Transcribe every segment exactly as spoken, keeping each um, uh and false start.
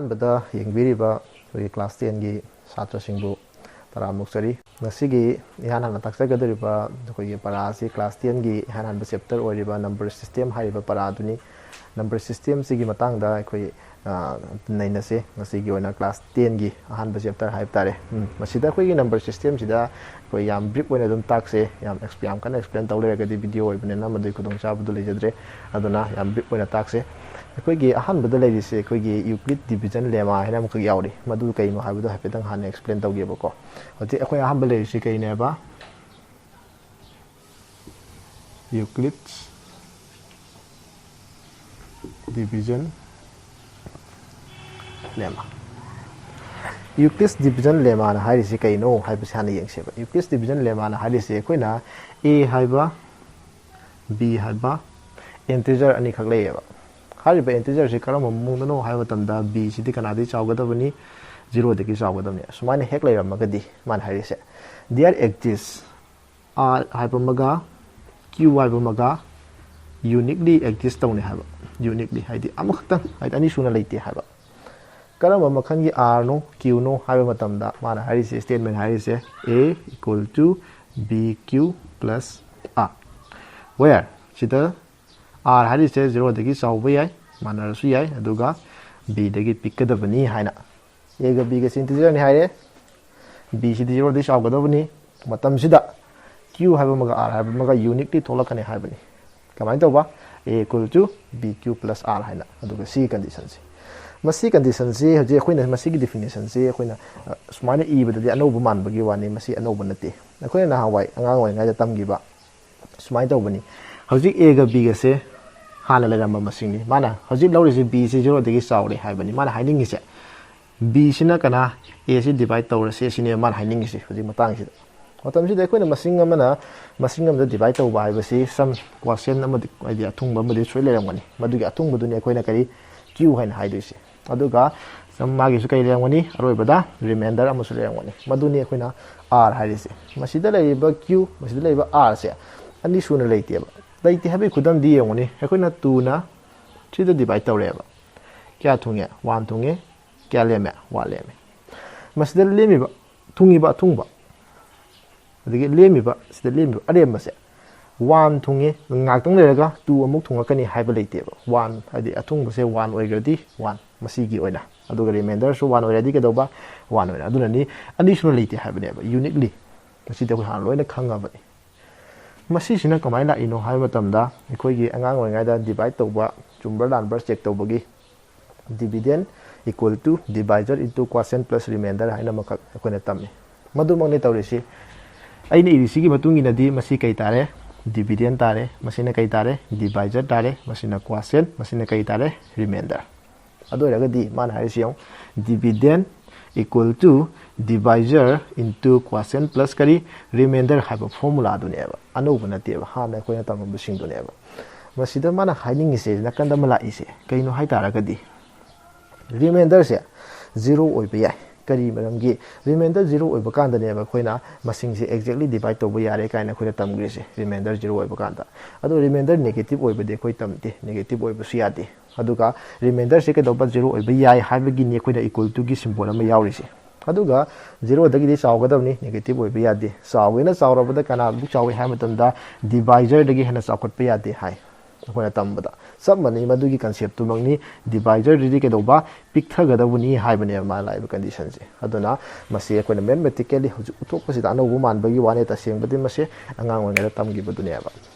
ꯑꯍꯥꯟꯕꯗ ꯌꯦꯡꯕꯤꯔꯤꯕ ꯑꯩꯈꯣꯏꯒꯤ class ten ꯒꯤ ꯁꯥꯇ꯭ꯔꯁꯤꯡꯕꯨ ꯇꯔꯥꯝꯅ ꯑꯣꯛꯆꯔꯤ꯫ ꯉꯁꯤꯒꯤ ꯏꯍꯥꯟ ꯍꯥꯟꯅ ꯇꯥꯛꯆꯒꯗꯧꯔꯤꯕ ꯑꯩꯈꯣꯏꯒꯤ ꯄꯔꯥ ꯑꯁꯤ class ten ꯒꯤ ꯏꯍꯥꯟ ꯍꯥꯟꯕ chapter ꯑꯣꯏꯔꯤꯕ number system ꯍꯥꯏꯔꯤꯕ ꯄꯔꯥ ꯑꯗꯨꯅꯤ꯫ Number system ꯁꯤꯒꯤ ꯃꯇꯥꯡꯗ ꯑꯩꯈꯣꯏ, ꯑ, ꯅꯩꯅꯁꯦ꯫ ꯉꯁꯤꯒꯤ ꯑꯣꯏꯅ class ten ꯒꯤ ꯑꯍꯥꯟꯕ chapter ꯍꯥꯏꯕ ꯇꯥꯔꯦ꯫ ꯎꯝ, ꯃꯁꯤꯗ ꯑꯩꯈꯣꯏꯒꯤ number system ꯁꯤꯗ ꯑꯩꯈꯣꯏ ꯌꯥꯝ brief ꯑꯣꯏꯅ ꯑꯗꯨꯝ ꯇꯥꯛꯁꯦ꯫ ꯌꯥꯝ ex-, ꯌꯥꯝ ꯀꯟꯅ explain ꯇꯧ ꯂꯩꯔꯒꯗꯤ video ꯑꯣꯏꯕꯅꯤꯅ ꯃꯗꯨꯒꯤ ꯈꯨꯗꯣꯡꯆꯥꯕꯗꯨ ꯂꯩꯖꯗ꯭ꯔꯦ꯫ ꯑꯗꯨꯅ ꯌꯥꯝ brief ꯑꯣꯏꯅ ꯇꯥꯛꯁꯦ꯫ ꯑꯩꯈꯣꯏꯒꯤ ꯑꯍꯥꯟꯕꯗ ꯂꯩꯔꯤꯁꯦ ꯑꯩꯈꯣꯏꯒꯤ Euclid division lemma ꯍꯥꯏꯅ ꯑꯃꯈꯛ ꯌꯥꯎꯔꯤ꯫ ꯃꯗꯨ ꯀꯩꯅꯣ ꯍꯥꯏꯕꯗꯣ ꯍꯥꯏꯐꯦꯠꯇꯪ ꯍꯥꯟꯅ explain ꯇꯧꯒꯦꯕꯀꯣ꯫ ꯍꯧꯖꯤꯛ ꯑꯩꯈꯣꯏ ꯑꯍꯥꯟꯕ ꯂꯩꯔꯤꯁꯤ ꯀꯩꯅꯦꯕ? Euclid's division lemma꯫ Euclid's division lemma ꯅ ꯍꯥꯏꯔꯤꯁꯤ ꯀꯩꯅꯣ ꯍꯥꯏꯕꯁꯤ ꯍꯥꯟꯅ ꯌꯦꯡꯁꯦꯕ꯫ Euclid's division lemma ꯅ ꯍꯥꯏꯔꯤꯁꯤ ꯑꯩꯈꯣꯏꯅ a ꯍꯥꯏꯕ, b ꯍꯥꯏꯕ integer ꯑꯅꯤꯈꯛ ꯂꯩꯌꯦꯕ꯫ ꯍꯥꯏꯔꯤꯕ integer ꯁꯤ ꯀꯔꯝꯕ ꯃꯑꯣꯡꯗꯅꯣ ꯍꯥꯏꯕ ꯃꯇꯝꯗ b ꯁꯤꯗꯤ ꯀꯅꯥꯗꯒꯤ ꯆꯥꯎꯒꯗꯕꯅꯤ? Zero ꯗꯒꯤ ꯆꯥꯎꯒꯗꯕꯅꯤ꯫ ꯑꯁꯨꯃꯥꯏꯅ ꯍꯦꯛ ꯂꯩꯔꯝꯃꯒꯗꯤ ꯃꯥꯅ ꯍꯥꯏꯔꯤꯁꯦ, there exists r ꯍꯥꯏꯕ ꯑꯃꯒ q ꯍꯥꯏꯕ ꯑꯃꯒ uniquely exist ꯇꯧꯅꯤ ꯍꯥꯏꯕ꯫ Uniquely ꯍꯥꯏꯗꯤ ꯑꯃꯈꯛꯇꯪ, ꯍꯥꯏꯗꯤ ꯑꯅꯤ ꯁꯨꯅ ꯂꯩꯇꯦ ꯍꯥꯏꯕ꯫ ꯀꯔꯝꯕ ꯃꯈꯜꯒꯤ r ꯅꯣ, q ꯅꯣ ꯍꯥꯏꯕ ꯃꯇꯝꯗ ꯃꯥꯅ ꯍꯥꯏꯔꯤꯁꯦ, statement ꯍꯥꯏꯔꯤꯁꯦ, a equal to b q plus r, where ꯁꯤꯗ r ꯍꯥꯏꯔꯤꯁꯦ zero ꯗꯒꯤ ꯆꯥꯎꯕ ꯌꯥꯏ, ꯃꯥꯟꯅꯔꯁꯨ ꯌꯥꯏ, ꯑꯗꯨꯒ b ꯗꯒꯤ ꯄꯤꯛꯀꯗꯕꯅꯤ ꯍꯥꯏꯅ꯫ A ꯒ b ꯒꯁꯤ integer ꯅꯤ ꯍꯥꯏꯔꯦ, b ꯁꯤꯗꯤ zero ꯗꯒꯤ ꯆꯥꯎꯒꯗꯕꯅꯤ꯫ ꯃꯇꯝꯁꯤꯗ q ꯍꯥꯏꯕ ꯑꯃꯒ r ꯍꯥꯏꯕ ꯑꯃꯒ uniquely ꯊꯣꯛꯂꯛꯀꯅꯤ ꯍꯥꯏꯕꯅꯤ꯫ ꯀꯃꯥꯏꯅ ꯇꯧꯕ? A equal to b q plus r ꯍꯥꯏꯅ꯫ ꯑꯗꯨꯒ ꯁꯤꯒꯤ condition ꯁꯤ, ꯃꯁꯤ condition ꯁꯤ ꯍꯧꯖꯤꯛ ꯑꯩꯈꯣꯏꯅ ꯃꯁꯤꯒꯤ definition ꯁꯤ ꯑꯩꯈꯣꯏꯅ, ꯑ, ꯁꯨꯃꯥꯏꯅ ꯏꯕꯗꯗꯤ ꯑꯅꯧꯕ ꯃꯥꯟꯕꯒꯤ ꯋꯥꯅꯤ, ꯃꯁꯤ ꯑꯅꯧꯕ ꯅꯠꯇꯦ꯫ ꯑꯩꯈꯣꯏꯅ ꯅꯍꯥꯟꯋꯥꯏ ꯑꯉꯥꯡ ꯑꯣꯏꯔꯤꯉꯩꯗ ꯇꯝꯈꯤꯕ ꯁꯨꯃꯥꯏꯅ ꯇꯧꯕꯅꯤ꯫ ꯍꯧꯖꯤꯛ a ꯒ b ꯒꯁꯦ ꯍꯥꯟꯅ ꯂꯩꯔꯝꯕ ꯃꯁꯤꯡꯅꯤ꯫ ꯃꯥꯅ ꯍꯧꯖꯤꯛ ꯂꯧꯔꯤꯁꯦ b ꯁꯤ zero ꯗꯒꯤ ꯆꯥꯎꯔꯦ ꯍꯥꯏꯕꯅꯤ꯫ ꯃꯥꯅ ꯍꯥꯏꯅꯤꯡꯉꯤꯁꯦ, b ꯁꯤꯅ ꯀꯅꯥ, a ꯁꯤ divide ꯇꯧꯔꯁꯦ ꯁꯤꯅꯦꯕ ꯃꯥꯅ ꯍꯥꯏꯅꯤꯡꯉꯤꯁꯦ ꯍꯧꯖꯤꯛ ꯃꯇꯥꯡꯁꯤꯗ꯫ ꯃꯇꯝꯁꯤꯗ ꯑꯩꯈꯣꯏꯅ ꯃꯁꯤꯡ ꯑꯃꯅ ꯃꯁꯤꯡ ꯑꯃꯗ divide ꯇꯧꯕ ꯍꯥꯏꯕꯁꯤ some quotient ꯑꯃꯗꯤ, ꯍꯥꯏꯗꯤ ꯑꯊꯨꯡꯕ ꯑꯃꯗꯤ ꯁꯣꯏ ꯂꯩꯔꯝꯒꯅꯤ꯫ ꯃꯗꯨꯒꯤ ꯑꯊꯨꯡꯕꯗꯨꯅꯤ ꯑꯩꯈꯣꯏꯅ ꯀꯔꯤ, q ꯍꯥꯏꯅ ꯍꯥꯏꯗꯣꯏꯁꯦ꯫ ꯑꯗꯨꯒ ꯁꯝ ꯃꯥꯒꯤꯁꯨ ꯀꯔꯤ ꯂꯩꯔꯝꯒꯅꯤ? ꯑꯔꯣꯏꯕꯗ remainder ꯑꯃꯁꯨ ꯂꯩꯔꯝꯒꯅꯤ꯫ ꯃꯗꯨꯅꯤ ꯑꯩꯈꯣꯏꯅ r ꯍꯥꯏꯔꯤꯁꯦ꯫ ꯃꯁꯤꯗ ꯂꯩꯔꯤꯕ q, ꯃꯁꯤꯗ ꯂꯩꯔꯤꯕ r ꯁꯦ ꯑꯅꯤ ꯁꯨꯅ ꯂꯩꯇꯦꯕ꯫ ꯂꯩꯇꯦ ꯍꯥꯏꯕꯒꯤ ꯈꯨꯗꯝꯗꯤ ꯌꯦꯡꯉꯨꯅꯦ, ꯑꯩꯈꯣꯏꯅ two ꯅ three ꯗ divide ꯇꯧꯔꯦꯕ꯫ ꯀꯌꯥ ꯊꯨꯡꯉꯦ? One ꯊꯨꯡꯉꯦ꯫ ꯀꯌꯥ ꯂꯦꯝꯃꯦ? ꯋꯥꯟ ꯂꯦꯝꯃꯦ꯫ ꯃꯁꯤꯗ ꯂꯦꯝꯃꯤꯕ, ꯊꯨꯡꯉꯤꯕ ꯑꯊꯨꯡꯕ, ꯑꯗꯒꯤ ꯂꯦꯝꯃꯤꯕ, ꯁꯤꯗ ꯂꯦꯝꯃꯤꯕ ꯑꯔꯦꯝꯕꯁꯦ ꯋꯥꯟ ꯊꯨꯡꯉꯤ, ꯉꯥꯏꯍꯥꯛꯇꯪ ꯂꯩꯔꯒ ꯇꯨ ꯑꯃꯨꯛ ꯊꯨꯡꯉꯛꯀꯅꯤ ꯍꯥꯏꯕ ꯂꯩꯇꯦꯕ꯫ ꯋꯥꯟ ꯍꯥꯏꯗꯤ ꯑꯊꯨꯡꯕꯁꯦ ꯋꯥꯟ ꯑꯣꯏꯈ꯭ꯔꯗꯤ ꯋꯥꯟ, ꯃꯁꯤꯒꯤ ꯑꯣꯏꯅ, ꯑꯗꯨꯒ ꯔꯤꯃꯥꯏꯟꯗꯔꯁꯨ ꯋꯥꯟ ꯑꯣꯏꯔꯗꯤ ꯀꯩꯗꯧꯕ? ꯋꯥꯟ ꯑꯣꯏꯅ꯫ ꯑꯗꯨꯅꯅꯤ ꯑꯅꯤꯁꯨꯅ ꯂꯩꯇꯦ ꯍꯥꯏꯕꯅꯦꯕ, ꯌꯨꯅꯤꯛꯂꯤ꯫ ꯃꯁꯤꯗꯤ ꯑꯩꯈꯣꯏ ꯍꯥꯟꯅ ꯂꯣꯏꯅ ꯈꯪꯉꯕꯅꯤ꯫ ꯃꯁꯤꯁꯤꯅ ꯀꯃꯥꯏꯅ ꯂꯥꯛꯏꯅꯣ ꯍꯥꯏꯕ ꯃꯇꯝꯗ, ꯑꯩꯈꯣꯏꯒꯤ ꯑꯉꯥꯡ ꯑꯣꯏꯔꯤꯉꯩꯗ ꯗꯤꯚꯥꯏꯠ ꯇꯧꯕ ꯆꯨꯝꯕ꯭ꯔꯥ ꯂꯥꯟꯕ꯭ꯔꯥ ꯆꯦꯛ ꯇꯧꯕꯒꯤ dividend equal to divisor into quotient plus remainder ꯍꯥꯏꯅ ꯑꯃꯈꯛ ꯑꯩꯈꯣꯏꯅ ꯇꯝꯃꯤ꯫ ꯃꯗꯨꯃꯛꯅꯤ ꯇꯧꯔꯤꯁꯤ꯫ ꯑꯩꯅ ꯏꯔꯤꯁꯤꯒꯤ ꯃꯇꯨꯡ ꯏꯟꯅꯗꯤ ꯃꯁꯤ ꯀꯩ ꯇꯥꯔꯦ? Dividend ꯇꯥꯔꯦ꯫ ꯃꯁꯤꯅ ꯀꯩ ꯇꯥꯔꯦ? Divisor ꯇꯥꯔꯦ꯫ ꯃꯁꯤꯅ quotient, ꯃꯁꯤꯅ ꯀꯩ ꯇꯥꯔꯦ? Remainder꯫ ꯑꯗꯨ ꯑꯣꯏꯔꯒꯗꯤ ꯃꯥꯅ ꯍꯥꯏꯔꯤꯁꯤ ꯌꯦꯡꯉꯨ, dividend equal to divisor into quotient plus ꯀꯔꯤ? Remainder ꯍꯥꯏꯕ formula ꯗꯨꯅꯦꯕ꯫ ꯑꯅꯧꯕ ꯅꯠꯇꯦꯕ, ꯍꯥꯟꯅ ꯑꯩꯈꯣꯏꯅ ꯇꯝꯃꯝꯕꯁꯤꯡꯗꯨꯅꯦꯕ꯫ ꯃꯁꯤꯗ ꯃꯥꯅ ꯍꯥꯏꯅꯤꯡꯉꯤꯁꯦ, ꯅꯥꯀꯟꯗ ꯑꯃ ꯂꯥꯛꯏꯁꯦ ꯀꯩꯅꯣ ꯍꯥꯏ ꯇꯥꯔꯒꯗꯤ, ꯔꯤꯃꯥꯏꯟꯗꯔꯁꯦ ꯖꯤꯔꯣ ꯑꯣꯏꯕ ꯌꯥꯏ꯫ ꯀꯔꯤ ꯃꯔꯝꯒꯤ? ꯔꯤꯃꯥꯏꯟꯗꯔ ꯖꯤꯔꯣ ꯑꯣꯏꯕ ꯀꯥꯟꯗꯅꯦꯕ ꯑꯩꯈꯣꯏꯅ ꯃꯁꯤꯡꯁꯦ exactly divide ꯇꯧꯕ ꯌꯥꯔꯦ ꯀꯥꯏꯅ ꯑꯩꯈꯣꯏꯅ ꯇꯝꯈ꯭ꯔꯤꯁꯦ, ꯔꯤꯃꯥꯏꯟꯗꯔ ꯖꯤꯔꯣ ꯑꯣꯏꯕ ꯀꯥꯟꯗ꯫ ꯑꯗꯣ ꯔꯤꯃꯥꯏꯟꯗꯔ negative ꯑꯣꯏꯕꯗꯤ ꯑꯩꯈꯣꯏ ꯇꯝꯗꯦ, negative ꯑꯣꯏꯕꯁꯨ ꯌꯥꯗꯦ꯫ ꯑꯗꯨꯒ ꯔꯤꯃꯥꯏꯟꯗꯔꯁꯦ ꯀꯩꯗꯧꯕ? ꯖꯤꯔꯣ ꯑꯣꯏꯕ ꯌꯥꯏ ꯍꯥꯏꯕꯒꯤꯅꯤ ꯑꯩꯈꯣꯏꯅ equal to ꯒꯤ symbol ꯑꯃ ꯌꯥꯎꯔꯤꯁꯦ꯫ ꯑꯗꯨꯒ ꯖꯤꯔꯣꯗꯒꯤꯗꯤ ꯆꯥꯎꯒꯗꯕꯅꯤ, negative ꯑꯣꯏꯕ ꯌꯥꯗꯦ꯫ ꯆꯥꯎꯒꯦꯅ ꯆꯥꯎꯔꯕꯗ ꯀꯅꯥꯃꯨꯛ ꯆꯥꯎꯏ ꯍꯥꯏꯕ ꯃꯇꯝꯗ, divisor ꯗꯒꯤ ꯍꯦꯟꯅ ꯆꯥꯎꯈꯠꯄ ꯌꯥꯗꯦ ꯍꯥꯏ ꯑꯩꯈꯣꯏꯅ ꯇꯝꯕꯗ꯫ ꯆꯞ ꯃꯥꯟꯅꯩ, ꯃꯗꯨꯒꯤ concept ꯇꯨꯃꯛꯅꯤ꯫ Divisor ꯗꯗꯤ ꯀꯩꯗꯧꯕ? ꯄꯤꯛꯊꯒꯗꯧꯕꯅꯤ ꯍꯥꯏꯕꯅꯦꯕ ꯃꯥ ꯂꯥꯛꯏꯕ condition ꯁꯦ꯫ ꯑꯗꯨꯅ ꯃꯁꯤ ꯑꯩꯈꯣꯏꯅ mathematically ꯍꯧꯖꯤꯛ ꯎꯠꯊꯣꯛꯄꯁꯤꯗ ꯑꯅꯧꯕ ꯃꯥꯟꯕꯒꯤ ꯋꯥꯅꯤ, ꯇꯁꯦꯡꯕꯗꯤ ꯃꯁꯤ ꯑꯉꯥꯡ ꯑꯣꯏꯔꯤꯉꯩꯗ ꯇꯝꯈꯤꯕꯗꯨꯅꯦꯕ꯫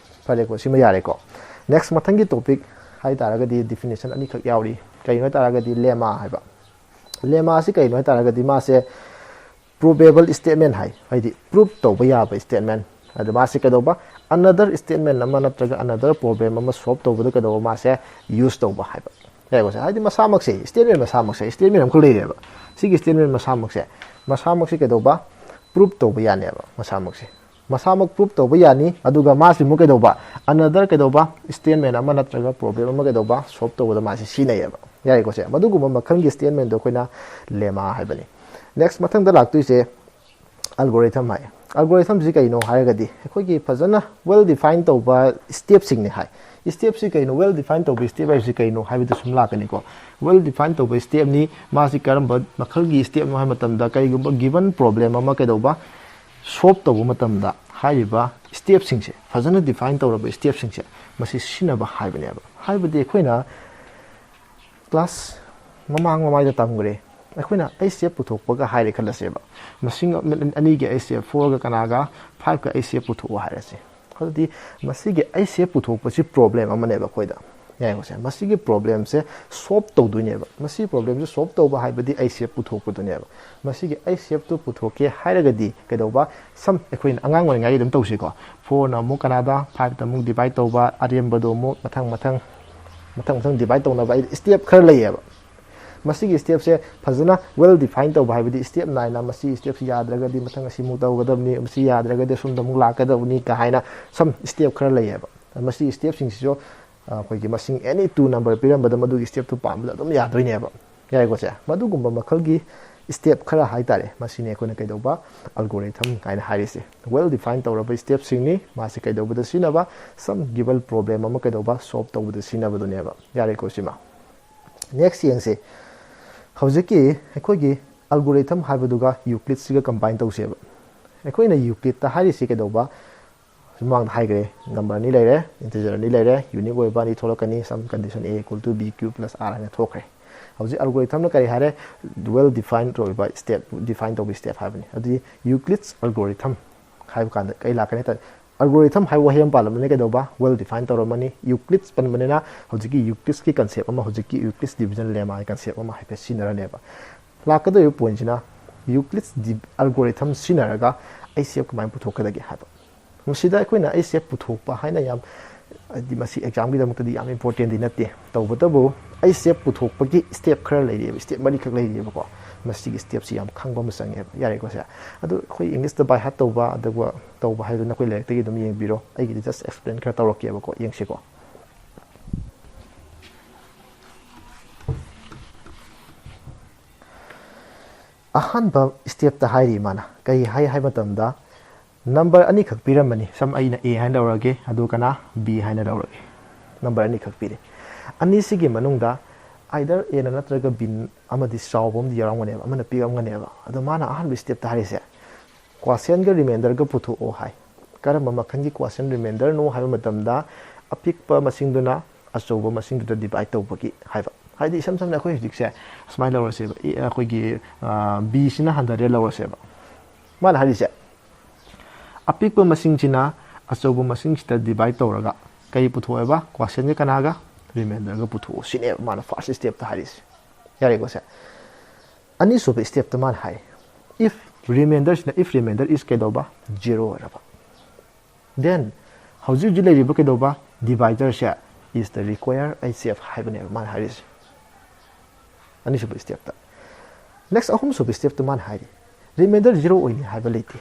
ꯐꯔꯦꯀꯣ, ꯁꯤꯃ ꯌꯥꯔꯦꯀꯣ꯫ Next, ꯃꯊꯪꯒꯤ topic ꯍꯥꯏ ꯇꯥꯔꯒꯗꯤ definition ꯑꯅꯤꯈꯛ ꯌꯥꯎꯔꯤ꯫ ꯀꯩꯅꯣ ꯍꯥꯏ ꯇꯥꯔꯒꯗꯤ lemma ꯍꯥꯏꯕ꯫ Lemma ꯁꯤ ꯀꯩꯅꯣ ꯍꯥꯏ ꯇꯥꯔꯒꯗꯤ ꯃꯥꯁꯦ provable statement ꯍꯥꯏ, ꯍꯥꯏꯗꯤ prove ꯇꯧꯕ ꯌꯥꯕ statement꯫ ꯑꯗ ꯃꯥꯁꯦ ꯀꯩꯗꯧꯕ? Another statement ꯑꯃ ꯅꯠꯇ꯭ꯔꯒ another problem ꯑꯃ solve ꯇꯧꯕꯗ ꯀꯩꯗꯧꯕ? ꯃꯥꯁꯦ use ꯇꯧꯕ ꯍꯥꯏꯕ꯫ ꯌꯥꯏꯀꯣ ꯁꯦ? ꯍꯥꯏꯗꯤ ꯃꯁꯥꯃꯛꯁꯦ, statement ꯃꯁꯥꯃꯛꯁꯦ, statement ꯑꯃꯈꯛ ꯂꯩꯔꯦꯕ꯫ ꯁꯤꯒꯤ statement ꯃꯁꯥꯃꯛꯁꯦ, ꯃꯁꯥꯃꯛꯁꯦ ꯀꯩꯗꯧꯕ? Prove ꯇꯧꯕ ꯌꯥꯅꯦꯕ ꯃꯁꯥꯃꯛꯁꯦ꯫ ꯃꯁꯥꯃꯛ prove ꯇꯧꯕ ꯌꯥꯅꯤ, ꯑꯗꯨꯒ ꯃꯥꯁꯤꯃꯨꯛ ꯀꯩꯗꯧꯕ? Another ꯀꯩꯗꯧꯕ? Statement ꯑꯃ ꯅꯠꯇ꯭ꯔꯒ problem ꯑꯃ ꯀꯩꯗꯧꯕ? Solve ꯇꯧꯕꯗ ꯃꯥꯁꯤ ꯁꯤꯖꯤꯟꯅꯩꯌꯦꯕ꯫ ꯌꯥꯏꯀꯣ ꯁꯦ? ꯃꯗꯨꯒꯨꯝꯕ ꯃꯈꯜꯒꯤ statement ꯗꯣ ꯑꯩꯈꯣꯏꯅ lemma ꯍꯥꯏꯕꯅꯤ꯫ Next, ꯃꯊꯪꯗ ꯂꯥꯛꯇꯣꯏꯁꯦ algorithm ꯍꯥꯏ꯫ ꯑꯜꯒꯣꯔꯤꯊꯝꯁꯤ ꯀꯩꯅꯣ ꯍꯥꯏꯔꯒꯗꯤ ꯑꯩꯈꯣꯏꯒꯤ ꯐꯖꯅ ꯋꯦꯜ ꯗꯤꯐꯥꯏꯟ ꯇꯧꯕ ꯁ꯭ꯇꯦꯞꯁꯤꯡꯅꯤ ꯍꯥꯏ꯫ ꯁ꯭ꯇꯦꯞꯁꯤ ꯀꯩꯅꯣ, ꯋꯦꯜ ꯗꯤꯐꯥꯏꯟ ꯇꯧꯕ ꯁ꯭ꯇꯦꯞ ꯍꯥꯏꯕꯁꯤ ꯀꯩꯅꯣ ꯍꯥꯏꯕꯗꯨ ꯁꯨꯝ ꯂꯥꯛꯀꯅꯤꯀꯣ꯫ ꯋꯦꯜ ꯗꯤꯐꯥꯏꯟ ꯇꯧꯕ ꯁ꯭ꯇꯦꯞꯅꯤ꯫ ꯃꯥꯁꯤ ꯀꯔꯝꯕ ꯃꯈꯜꯒꯤ ꯁ꯭ꯇꯦꯞꯅꯣ ꯍꯥꯏꯕ ꯃꯇꯝꯗ, ꯀꯔꯤꯒꯨꯝꯕ ꯒꯤꯕꯟ ꯄ꯭ꯔꯣꯕ꯭ꯂꯦꯝ ꯑꯃ ꯀꯩꯗꯧꯕ ꯁꯣꯜꯕ ꯇꯧꯕ ꯃꯇꯝꯗ ꯍꯥꯏꯔꯤꯕ ꯁ꯭ꯇꯦꯞꯁꯤꯡꯁꯦ, ꯐꯖꯅ ꯗꯤꯐꯥꯏꯟ ꯇꯧꯔꯕ ꯁ꯭ꯇꯦꯞꯁꯤꯡꯁꯦ, ꯃꯁꯤ ꯁꯤꯖꯤꯟꯅꯕ ꯍꯥꯏꯕꯅꯦꯕ꯫ ꯍꯥꯏꯕꯗꯤ ꯑꯩꯈꯣꯏꯅ ꯀ꯭ꯂꯥꯁ ꯃꯃꯥꯡ ꯃꯃꯥꯏꯗ ꯇꯝꯈ꯭ꯔꯦ꯫ ꯑꯩꯈꯣꯏꯅ ꯑꯩꯆ ꯁꯤ ꯑꯦꯐ ꯄꯨꯊꯣꯛꯄꯒ ꯍꯥꯏꯔꯦ ꯈꯜꯂꯁꯦꯕ, ꯃꯁꯤꯡ ꯑꯅꯤꯒꯤ ꯑꯩꯆ ꯁꯤ ꯑꯦꯐ ꯐꯣꯔꯒ ꯀꯅꯥꯒ ꯐꯥꯏꯚꯀ ꯑꯩꯆ ꯁꯤ ꯑꯦꯐ ꯄꯨꯊꯣꯛꯑꯣ ꯍꯥꯏꯔꯁꯦ꯫ ꯑꯗꯨꯗꯤ ꯃꯁꯤꯒꯤ ꯑꯩꯆ ꯁꯤ ꯑꯦꯐ ꯄꯨꯊꯣꯛꯄꯁꯤ ꯄ꯭ꯔꯣꯕ꯭ꯂꯦꯝ ꯑꯃꯅꯦꯕ ꯑꯩꯈꯣꯏꯗ꯫ ꯌꯥꯏꯀꯣꯁꯦ, ꯃꯁꯤꯒꯤ ꯄ꯭ꯔꯣꯕ꯭ꯂꯦꯝꯁꯦ ꯁꯣꯜꯕ ꯇꯧꯗꯣꯏꯅꯦꯕ꯫ ꯃꯁꯤ ꯄ꯭ꯔꯣꯕ꯭ꯂꯦꯝꯁꯦ ꯁꯣꯜꯕ ꯇꯧꯕ ꯍꯥꯏꯕꯗꯤ ꯑꯩꯆ ꯁꯤ ꯑꯦꯐ ꯄꯨꯊꯣꯛꯄꯗꯨꯅꯦꯕ꯫ ꯃꯁꯤꯒꯤ ꯑꯩꯆ ꯁꯤ ꯑꯦꯐꯇꯨ ꯄꯨꯊꯣꯛꯀꯦ ꯍꯥꯏꯔꯒꯗꯤ ꯀꯩꯗꯧꯕ, ꯁꯝ ꯑꯩꯈꯣꯏꯅ ꯑꯉꯥꯡ ꯑꯣꯏꯔꯤꯉꯩꯒꯤ ꯑꯗꯨꯝ ꯇꯧꯁꯤꯀꯣ꯫ ꯐꯣꯔꯅ ꯑꯃꯨꯛ ꯀꯅꯥꯗ ꯐꯥꯏꯚꯇ ꯑꯃꯨꯛ ꯗꯤꯚꯥꯏꯠ ꯇꯧꯕ, ꯑꯔꯦꯝꯕꯗꯣ ꯑꯃꯨꯛ ꯃꯊꯪ ꯃꯊꯪ ꯃꯊꯪ ꯃꯊꯪ ꯗꯤꯚꯥꯏꯠ ꯇꯧꯅꯕ ꯑꯩ ꯁ꯭ꯇꯦꯞ ꯈꯔ ꯂꯩꯌꯦꯕ꯫ ꯃꯁꯤꯒꯤ ꯁ꯭ꯇꯦꯞꯁꯦ ꯐꯖꯅ ꯋꯦꯜ ꯗꯤꯐꯥꯏꯟ ꯇꯧꯕ, ꯍꯥꯏꯕꯗꯤ ꯁ꯭ꯇꯦꯞ ꯅꯥꯏꯅ ꯃꯁꯤ ꯁ꯭ꯇꯦꯞꯁꯤ ꯌꯥꯗ꯭ꯔꯒꯗꯤ ꯃꯊꯪ ꯑꯁꯤꯃꯨꯛ ꯇꯧꯒꯗꯕꯅꯤ, ꯃꯁꯤ ꯌꯥꯗ꯭ꯔꯒꯗꯤ ꯑꯁꯣꯝꯗ ꯑꯃꯨꯛ ꯂꯥꯛꯀꯗꯕꯅꯤ ꯀ ꯍꯥꯏꯅ ꯁꯝ ꯁ꯭ꯇꯦꯞ ꯈꯔ ꯂꯩꯌꯦꯕ꯫ ꯃꯁꯤ ꯁ꯭ꯇꯦꯞꯁꯤꯡꯁꯤꯁꯨ ꯑꯩꯈꯣꯏꯒꯤ ꯃꯁꯤꯡ ꯑꯦꯅꯤ ꯇꯨ ꯅꯝꯕꯔ ꯄꯤꯔꯝꯕꯗ ꯃꯗꯨꯒꯤ ꯁ꯭ꯇꯦꯞꯇꯨ ꯄꯥꯟꯕꯗ ꯑꯗꯨꯝ ꯌꯥꯗꯣꯏꯅꯦꯕ꯫ ꯌꯥꯏꯀꯣ ꯁꯦ? ꯃꯗꯨꯒꯨꯝꯕ ꯃꯈꯜꯒꯤ ꯁ꯭ꯇꯦꯞ ꯈꯔ ꯍꯥꯏ ꯇꯥꯔꯦ, ꯃꯁꯤꯅꯤ ꯑꯩꯈꯣꯏꯅ ꯀꯩꯗꯧꯕ, ꯑꯜꯒꯣꯔꯤꯊꯝ ꯍꯥꯏꯅ ꯍꯥꯏꯔꯤꯁꯦ꯫ ꯋꯦꯜ ꯗꯤꯐꯥꯏꯟ ꯇꯧꯔꯕ ꯁ꯭ꯇꯦꯞꯁꯤꯡꯅꯤ꯫ ꯃꯥꯁꯤ ꯀꯩꯗꯧꯕꯗ ꯁꯤꯖꯤꯟꯅꯕ? ꯁꯝ ꯒꯤꯕꯟ ꯄ꯭ꯔꯣꯕ꯭ꯂꯦꯝ ꯑꯃ ꯀꯩꯗꯧꯕ, ꯁꯣꯜꯕ ꯇꯧꯕꯗ ꯁꯤꯖꯤꯟꯅꯕꯗꯨꯅꯦꯕ꯫ ꯌꯥꯔꯦꯀꯣ ꯁꯤꯃ? ꯅꯦꯛꯁ ꯌꯦꯡꯁꯤ꯫ ꯍꯧꯖꯤꯛꯀꯤ ꯑꯩꯈꯣꯏꯒꯤ ꯑꯜꯒꯣꯔꯤꯊꯝ ꯍꯥꯏꯕꯗꯨꯒ ꯌꯨꯀ꯭ꯂꯤꯠꯁꯤꯒ ꯀꯝꯕꯥꯏꯟ ꯇꯧꯁꯦꯕ꯫ ꯑꯩꯈꯣꯏꯅ ꯌꯨꯀ꯭ꯂꯤꯠꯇ ꯍꯥꯏꯔꯤꯁꯤ ꯀꯩꯗꯧꯕ? ꯃꯃꯥꯡꯗ ꯍꯥꯏꯈ꯭ꯔꯦ, ꯅꯝꯕꯔ ꯑꯅꯤ ꯂꯩꯔꯦ, ꯏꯟꯇꯤꯖꯔ ꯑꯅꯤ ꯂꯩꯔꯦ, ꯌꯨꯅꯤꯛ ꯑꯣꯏꯕ ꯑꯅꯤ ꯊꯣꯛꯂꯛꯀꯅꯤ, ꯁꯝ condition A equal to B q plus R ꯍꯥꯏꯅ ꯊꯣꯛꯈ꯭ꯔꯦ꯫ ꯍꯧꯖꯤꯛ ꯑꯜꯒꯣꯔꯤꯊꯝꯅ ꯀꯔꯤ ꯍꯥꯏꯔꯦ? ꯋꯦꯜ ꯗꯤꯐꯥꯏꯟ ꯑꯣꯏꯕ ꯁ꯭ꯇꯦꯞ, ꯗꯤꯐꯥꯏꯟ ꯇꯧꯕ ꯁ꯭ꯇꯦꯞ ꯍꯥꯏꯕꯅꯤ꯫ ꯑꯗꯨꯗꯤ ꯌꯨꯀ꯭ꯂꯤꯠꯁ ꯑꯜꯒꯣꯔꯤꯊꯝ ꯍꯥꯏꯕ ꯀꯥꯟꯗ ꯀꯔꯤ ꯂꯥꯛꯀꯅꯤ ꯍꯥꯏ ꯇꯥꯔꯗꯤ, ꯑꯜꯒꯣꯔꯤꯊꯝ ꯍꯥꯏꯕ ꯋꯥꯍꯩ ꯑꯃ ꯄꯥꯜꯂꯝꯃꯅꯤ, ꯀꯩꯗꯧꯕ? ꯋꯦꯜ ꯗꯤꯐꯥꯏꯟ ꯇꯧꯔꯝꯃꯅꯤ꯫ ꯌꯨꯀ꯭ꯂꯤꯠꯁ ꯄꯟꯕꯅꯤꯅ ꯍꯧꯖꯤꯛꯀꯤ ꯌꯨꯀ꯭ꯂꯤꯠꯁꯀꯤ ꯀꯟꯁꯦꯞ ꯑꯃ, ꯍꯧꯖꯤꯛꯀꯤ ꯌꯨꯀ꯭ꯂꯤꯠꯁ ꯗꯤꯚꯤꯖꯟ ꯂꯦꯃꯥꯒꯤ ꯀꯟꯁꯦꯞ ꯑꯃ ꯍꯥꯏꯐꯦꯠ ꯁꯤꯖꯤꯟꯅꯔꯅꯦꯕ꯫ ꯂꯥꯛꯀꯗꯧꯔꯤꯕ ꯄꯣꯏꯟꯁꯤꯅ ꯌꯨꯀ꯭ꯂꯤꯠꯁ ꯗꯤ-, ꯑꯜꯒꯣꯔꯤꯊꯝ ꯁꯤꯖꯤꯟꯅꯔꯒ ꯑꯩꯆ ꯁꯤ ꯑꯦꯐ ꯀꯃꯥꯏꯅ ꯄꯨꯊꯣꯛꯀꯗꯒꯦ ꯍꯥꯏꯕ꯫ ꯃꯁꯤꯗ ꯑꯩꯈꯣꯏꯅ ꯑꯩꯆ ꯁꯤ ꯑꯦꯐ ꯄꯨꯊꯣꯛꯄ ꯍꯥꯏꯅ ꯌꯥꯝ, ꯍꯥꯏꯗꯤ ꯃꯁꯤ ꯑꯦꯛꯖꯥꯝꯒꯤꯗꯃꯛꯇꯗꯤ ꯌꯥꯝ ꯏꯝꯄꯣꯔꯇꯦꯟꯗꯤ ꯅꯠꯇꯦ꯫ ꯇꯧꯕꯇꯕꯨ ꯑꯩꯆ ꯁꯤ ꯑꯦꯐ ꯄꯨꯊꯣꯛꯄꯒꯤ ꯁ꯭ꯇꯦꯞ ꯈꯔ ꯂꯩꯔꯤꯑꯕ, ꯁ꯭ꯇꯦꯞ ꯃꯔꯤꯈꯛ ꯂꯩꯔꯤꯑꯕꯀꯣ꯫ ꯃꯁꯤꯒꯤ ꯁ꯭ꯇꯦꯞꯁꯤ ꯌꯥꯝ ꯈꯪꯕ ꯑꯃ ꯆꯪꯉꯦꯕ꯫ ꯌꯥꯔꯦꯀꯣ ꯁꯦ? ꯑꯗꯨ ꯑꯩꯈꯣꯏ ꯏꯪꯂꯤꯁꯇ ꯕꯥꯏ ꯍꯥꯔꯠ ꯇꯧꯕ, ꯑꯗꯨꯒ ꯇꯧꯕ ꯍꯥꯏꯗꯨꯅ ꯑꯩꯈꯣꯏ ꯂꯥꯏꯔꯤꯛꯇꯒꯤ ꯑꯗꯨꯝ ꯌꯦꯡꯕꯤꯔꯣ꯫ ꯑꯩꯒꯤꯗꯤ ꯖꯁ ꯑꯦꯛꯁꯄ꯭ꯂꯦꯟ ꯈꯔ ꯇꯧꯔꯛꯀꯦꯕꯀꯣ, ꯌꯦꯡꯁꯤꯀꯣ꯫ ꯑꯍꯥꯟꯕ ꯁ꯭ꯇꯦꯞꯇ ꯍꯥꯏꯔꯤ ꯃꯥꯅ꯫ ꯀꯔꯤ ꯍꯥꯏ ꯍꯥꯏꯕ ꯃꯇꯝꯗ, ꯅꯝꯕꯔ ꯑꯅꯤꯈꯛ ꯄꯤꯔꯝꯕꯅꯤ꯫ ꯁꯝ ꯑꯩꯅ ꯑꯦ ꯍꯥꯏꯅ ꯂꯧꯔꯒꯦ, ꯑꯗꯨꯒꯅ ꯕꯤ ꯍꯥꯏꯅ ꯂꯧꯔꯒꯦ꯫ ꯅꯝꯕꯔ ꯑꯅꯤꯈꯛ ꯄꯤꯔꯦ꯫ ꯑꯅꯤꯁꯤꯒꯤ ꯃꯅꯨꯡꯗ either ꯑꯦꯅ ꯅꯠꯇ꯭ꯔꯒ ꯕꯤ ꯑꯃꯗꯤ ꯆꯥꯎꯕ ꯑꯃꯗꯤ ꯌꯥꯎꯔꯝꯒꯅꯦꯕ, ꯑꯃꯅ ꯄꯤꯛꯑꯝꯒꯅꯦꯕ꯫ ꯑꯗꯣ ꯃꯥꯅ ꯑꯍꯥꯟꯕ ꯁ꯭ꯇꯦꯞꯇ ꯍꯥꯏꯔꯤꯁꯦ, ꯀ꯭ꯋꯥꯁꯦꯟꯒ ꯔꯤꯃꯦꯟꯗꯔꯒ ꯄꯨꯊꯣꯛꯑꯣ ꯍꯥꯏ꯫ ꯀꯔꯝꯕ ꯃꯈꯜꯒꯤ ꯀ꯭ꯋꯥꯁꯦꯟ ꯔꯤꯃꯦꯟꯗꯔꯅꯣ ꯍꯥꯏꯕ ꯃꯇꯝꯗ, ꯑꯄꯤꯛꯄ ꯃꯁꯤꯡꯗꯨꯅ ꯑꯆꯧꯕ ꯃꯁꯤꯡꯗꯨꯗ ꯗꯤꯚꯥꯏꯠ ꯇꯧꯕꯒꯤ ꯍꯥꯏꯕ꯫ ꯍꯥꯏꯗꯤ, ꯏꯁꯝ ꯁꯝꯅ ꯑꯩꯈꯣꯏ ꯍꯧꯖꯤꯛꯁꯦ ꯁꯨꯃꯥꯏꯅ ꯂꯧꯔꯁꯦꯕ, ꯑꯦ, ꯑꯩꯈꯣꯏꯒꯤ, ꯑ, ꯕꯤꯁꯤꯅ ꯍꯟꯗ꯭ꯔꯦꯗ ꯂꯧꯔꯁꯦꯕ꯫ ꯃꯥꯅ ꯍꯥꯏꯔꯤꯁꯦ, ꯑꯄꯤꯛꯄ ꯃꯁꯤꯡꯁꯤꯅ ꯑꯆꯧꯕ ꯃꯁꯤꯡꯁꯤꯗ ꯗꯤꯚꯥꯏꯠ ꯇꯧꯔꯒ ꯀꯔꯤ ꯄꯨꯊꯣꯛꯑꯦꯕ? ꯀ꯭ꯋꯥꯁꯦꯟꯒ ꯀꯅꯥꯒ? ꯔꯤꯃꯦꯟꯗꯔꯒ ꯄꯨꯊꯣꯛꯑꯣ ꯁꯤꯅꯦꯕ ꯃꯥꯅ ꯐꯥꯔꯁ ꯁ꯭ꯇꯦꯞꯇ ꯍꯥꯏꯔꯤꯁꯦ꯫ ꯌꯥꯔꯦꯀꯣ ꯁꯦ? ꯑꯅꯤꯁꯨꯕ ꯁ꯭ꯇꯦꯞꯇ ꯃꯥꯅ ꯍꯥꯏ, if ꯔꯤꯃꯦꯟꯗꯔꯁꯤꯅ, if ꯔꯤꯃꯦꯟꯗꯔ ꯏꯁ ꯀꯩꯗꯧꯕ? ꯖꯤꯔꯣ ꯑꯣꯏꯔꯕ꯫ Then, ꯍꯧꯖꯤꯛ ꯍꯧꯖꯤꯛ ꯂꯩꯔꯤꯕ ꯀꯩꯗꯧꯕ? ꯗꯤꯚꯥꯏꯖꯔꯁꯦ is the required H C F ꯍꯥꯏꯕꯅꯦꯕ ꯃꯥꯅ ꯍꯥꯏꯔꯤꯁꯦ꯫ ꯑꯅꯤꯁꯨꯕ ꯁ꯭ꯇꯦꯞꯇ꯫ ꯅꯦꯛꯁ, ꯑꯍꯨꯝꯁꯨꯕ ꯁ꯭ꯇꯦꯞꯇ ꯃꯥꯅ ꯍꯥꯏꯔꯤ, ꯔꯤꯃꯦꯟꯗꯔ ꯖꯤꯔꯣ ꯑꯣꯏꯅꯤ ꯍꯥꯏꯕ ꯂꯩꯇꯦ꯫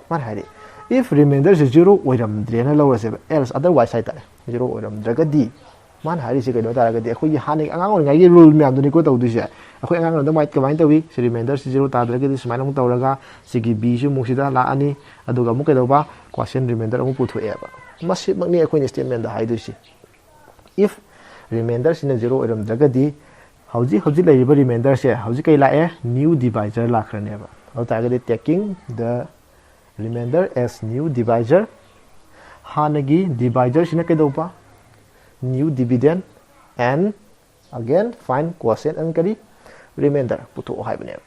ꯃꯥꯅ ꯍꯥꯏꯔꯤ, if ꯔꯤꯃꯦꯟꯗꯔꯁꯦ ꯖꯤꯔꯣ ꯑꯣꯏꯔꯝꯗ꯭ꯔꯦꯅ ꯂꯧꯔꯁꯦꯕ, else, otherwise ꯍꯥꯏꯇꯥꯔꯦ, ꯖꯤꯔꯣ ꯑꯣꯏꯔꯝꯗ꯭ꯔꯒꯗꯤ, ꯃꯥꯅ ꯍꯥꯏꯔꯤꯁꯦ ꯀꯩꯅꯣ ꯍꯥꯏ ꯇꯥꯔꯒꯗꯤ, ꯑꯩꯈꯣꯏꯒꯤ ꯍꯥꯟꯅꯒꯤ ꯑꯉꯥꯡ ꯑꯣꯏꯔꯤꯉꯩꯒꯤ ꯔꯨꯜ ꯃꯌꯥꯝꯗꯨꯅꯤꯀꯣ ꯇꯧꯗꯣꯏꯁꯦ꯫ ꯑꯩꯈꯣꯏ ꯑꯉꯥꯡ ꯑꯣꯏꯔꯤꯉꯩꯗ ꯃꯥꯏ-, ꯀꯃꯥꯏꯅ ꯇꯧꯏ? ꯁꯤ ꯔꯤꯃꯦꯟꯗꯔꯁꯤ ꯖꯤꯔꯣ ꯇꯥꯗ꯭ꯔꯒꯗꯤ ꯁꯨꯃꯥꯏꯅ ꯑꯃꯨꯛ ꯇꯧꯔꯒ, ꯁꯤꯒꯤ ꯕꯤꯁꯤ ꯑꯃꯨꯛ ꯁꯤꯗ ꯂꯥꯛꯑꯅꯤ, ꯑꯗꯨꯒ ꯑꯃꯨꯛ ꯀꯩꯗꯧꯕ? ꯀ꯭ꯋꯥꯁꯦꯟ ꯔꯤꯃꯦꯟꯗꯔ ꯑꯃꯨꯛ ꯄꯨꯊꯣꯛꯑꯦꯕ꯫ ꯃꯁꯤꯃꯛꯅꯤ ꯑꯩꯈꯣꯏꯅ ꯁ꯭ꯇꯦꯠꯃꯦꯟꯗ ꯍꯥꯏꯗꯣꯏꯁꯤ꯫ If ꯔꯤꯃꯦꯟꯗꯔꯁꯤꯅ ꯖꯤꯔꯣ ꯑꯣꯏꯔꯝꯗ꯭ꯔꯒꯗꯤ, ꯍꯧꯖꯤꯛ ꯍꯧꯖꯤꯛ ꯂꯩꯔꯤꯕ ꯔꯤꯃꯦꯟꯗꯔꯁꯦ ꯍꯧꯖꯤꯛ ꯀꯩ ꯂꯥꯛꯑꯦ? ꯅ꯭ꯌꯨ ꯗꯤꯚꯥꯏꯖꯔ ꯂꯥꯛꯈ꯭ꯔꯅꯦꯕ꯫ ꯑꯗꯨ ꯇꯥꯔꯒꯗꯤ, taking the remainder as new divisor, ꯍꯥꯟꯅꯒꯤ ꯗꯤꯚꯥꯏꯖꯔꯁꯤꯅ ꯀꯩꯗꯧꯕ? New dividend and again find quotient and ꯀꯔꯤ? ꯔꯤꯃꯦꯟꯗꯔ ꯄꯨꯊꯣꯛꯑꯣ ꯍꯥꯏꯕꯅꯦꯕ꯫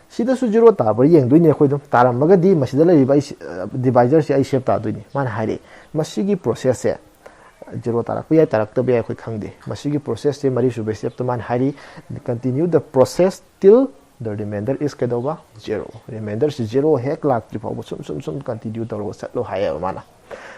ꯁꯤꯗꯁꯨ ꯖꯤꯔꯣ ꯇꯥꯕ꯭ꯔꯥ ꯌꯦꯡꯗꯣꯏꯅꯦ ꯑꯩꯈꯣꯏ ꯑꯗꯨꯝ꯫ ꯇꯥꯔꯝꯃꯒꯗꯤ ꯃꯁꯤꯗ ꯂꯩꯔꯤꯕ ꯑꯩ ꯁꯤ-, ꯑ, ꯗꯤꯚꯥꯏꯖꯔꯁꯦ ꯑꯩ ꯁꯦꯞ ꯇꯥꯗꯣꯏꯅꯤ꯫ ꯃꯥꯅ ꯍꯥꯏꯔꯤ, ꯃꯁꯤꯒꯤ ꯄ꯭ꯔꯣꯁꯦꯁꯁꯦ ꯖꯤꯔꯣ ꯇꯥꯔꯛꯄ ꯌꯥꯏ, ꯇꯥꯔꯛꯇꯕ ꯌꯥꯏ, ꯑꯩꯈꯣꯏ ꯈꯪꯗꯦ꯫ ꯃꯁꯤꯒꯤ ꯄ꯭ꯔꯣꯁꯦꯁꯁꯦ ꯃꯔꯤꯁꯨꯕ ꯁ꯭ꯇꯦꯞꯇ ꯃꯥꯅ ꯍꯥꯏꯔꯤ, continue the process till the remainder is ꯀꯩꯗꯧꯕ? ꯖꯤꯔꯣ꯫ ꯔꯤꯃꯦꯟꯗꯔꯁꯤ ꯖꯤꯔꯣ ꯍꯦꯛ ꯂꯥꯛꯇ꯭ꯔꯤ ꯐꯥꯎꯕ ꯁꯨꯝ ꯁꯨꯝ ꯁꯨꯝ ꯀꯟꯇꯤꯅ꯭ꯌꯨ ꯇꯧꯔꯒ ꯆꯠꯂꯣ ꯍꯥꯏꯌꯦꯕ ꯃꯥꯅ꯫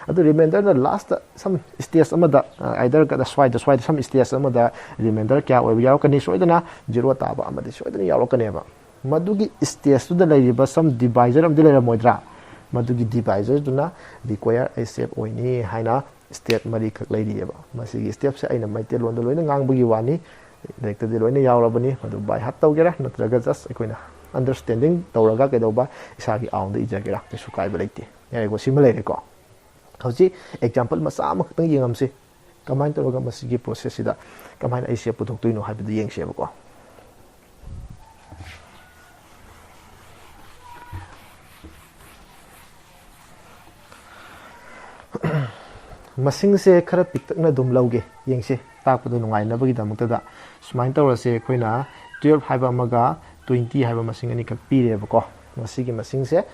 ꯑꯗꯨ ꯔꯤꯃꯦꯟꯗꯔꯅ ꯂꯥꯁꯇ ꯁꯝ ꯁ꯭ꯇꯦꯖ ꯑꯃꯗ, ꯑ, ꯑꯥꯏꯗꯔ ꯀꯗ-, ꯁ꯭ꯋꯥꯏꯗ, ꯁ꯭ꯋꯥꯏꯗ ꯁꯝ ꯁ꯭ꯇꯦꯖ ꯑꯃꯗ ꯔꯤꯃꯦꯟꯗꯔ ꯀꯌꯥ ꯑꯣꯏꯕ ꯌꯥꯎꯔꯛꯀꯅꯤ? ꯁꯣꯏꯗꯅ ꯖꯤꯔꯣ ꯇꯥꯕ ꯑꯃꯗꯤ ꯁꯣꯏꯗꯅ ꯌꯥꯎꯔꯛꯀꯅꯦꯕ꯫ ꯃꯗꯨꯒꯤ ꯁ꯭ꯇꯦꯖꯇꯨꯗ ꯂꯩꯔꯤꯕ ꯁꯝ ꯗꯤꯚꯥꯏꯖꯔ ꯑꯃꯗꯤ ꯂꯩꯔꯝꯃꯣꯏꯗ꯭ꯔꯥ? ꯃꯗꯨꯒꯤ ꯗꯤꯚꯥꯏꯖꯔꯗꯨꯅ ꯔꯤꯀ꯭ꯋꯥꯌꯔ ꯑꯦ ꯁ꯭ꯇꯦꯞ ꯑꯣꯏꯅꯤ ꯍꯥꯏꯅ ꯁ꯭ꯇꯦꯞ ꯃꯔꯤꯈꯛ ꯂꯩꯔꯤꯑꯕ꯫ ꯃꯁꯤꯒꯤ ꯁ꯭ꯇꯦꯞꯁꯦ ꯑꯩꯅ ꯃꯩꯇꯩꯂꯣꯟꯗ ꯂꯣꯏꯅ ꯉꯥꯡꯕꯒꯤ ꯋꯥꯅꯤ, ꯂꯥꯏꯔꯤꯛꯇꯗꯤ ꯂꯣꯏꯅ ꯌꯥꯎꯔꯕꯅꯤ꯫ ꯃꯗꯨ ꯕꯥꯏ ꯍꯥꯔꯠ ꯇꯧꯒꯦꯔꯥ ꯅꯠꯇ꯭ꯔꯒ ꯖꯁ ꯑꯩꯈꯣꯏꯅ ꯑꯟꯗꯔꯁ꯭ꯇꯦꯟꯗꯤꯡ ꯇꯧꯔꯒ ꯀꯩꯗꯧꯕ, ꯏꯁꯥꯒꯤ ꯑꯥꯎꯟꯗ ꯏꯖꯒꯦꯔꯥ, ꯀꯩꯁꯨ ꯀꯥꯏꯕ ꯂꯩꯇꯦ꯫ ꯌꯥꯔꯦꯀꯣ, ꯁꯤꯃ ꯂꯩꯔꯦꯀꯣ꯫ ꯍꯧꯖꯤꯛ ꯑꯦꯛꯖꯥꯝꯄꯜ ꯃꯆꯥ ꯑꯃꯈꯛꯇꯪ ꯌꯦꯡꯉꯝꯁꯤ꯫ ꯀꯃꯥꯏꯅ ꯇꯧꯔꯒ ꯃꯁꯤꯒꯤ ꯄ꯭ꯔꯣꯁꯦꯁꯁꯤꯗ ꯀꯃꯥꯏꯅ ꯑꯩꯁꯦ ꯄꯨꯊꯣꯛꯇꯣꯏꯅꯣ ꯍꯥꯏꯕꯗꯨ ꯌꯦꯡꯁꯦꯕꯀꯣ꯫ ꯃꯁꯤꯡꯁꯦ ꯈꯔ ꯄꯤꯛꯇꯛꯅ ꯑꯗꯨꯝ ꯂꯧꯒꯦ, ꯌꯦꯡꯁꯦ, ꯇꯥꯛꯄꯗ ꯅꯨꯡꯉꯥꯏꯅꯕꯒꯤꯗꯃꯛꯇꯗ꯫ ꯁꯨꯃꯥꯏꯅ ꯇꯧꯔꯁꯦ, ꯑꯩꯈꯣꯏꯅ ꯇꯨꯌꯦꯜꯞ ꯍꯥꯏꯕ ꯑꯃꯒ ꯇ꯭ꯋꯦꯟꯇꯤ ꯍꯥꯏꯕ ꯃꯁꯤꯡ ꯑꯅꯤꯈꯛ ꯄꯤꯔꯦꯕꯀꯣ꯫ ꯃꯁꯤꯒꯤ ꯃꯁꯤꯡꯁꯦ,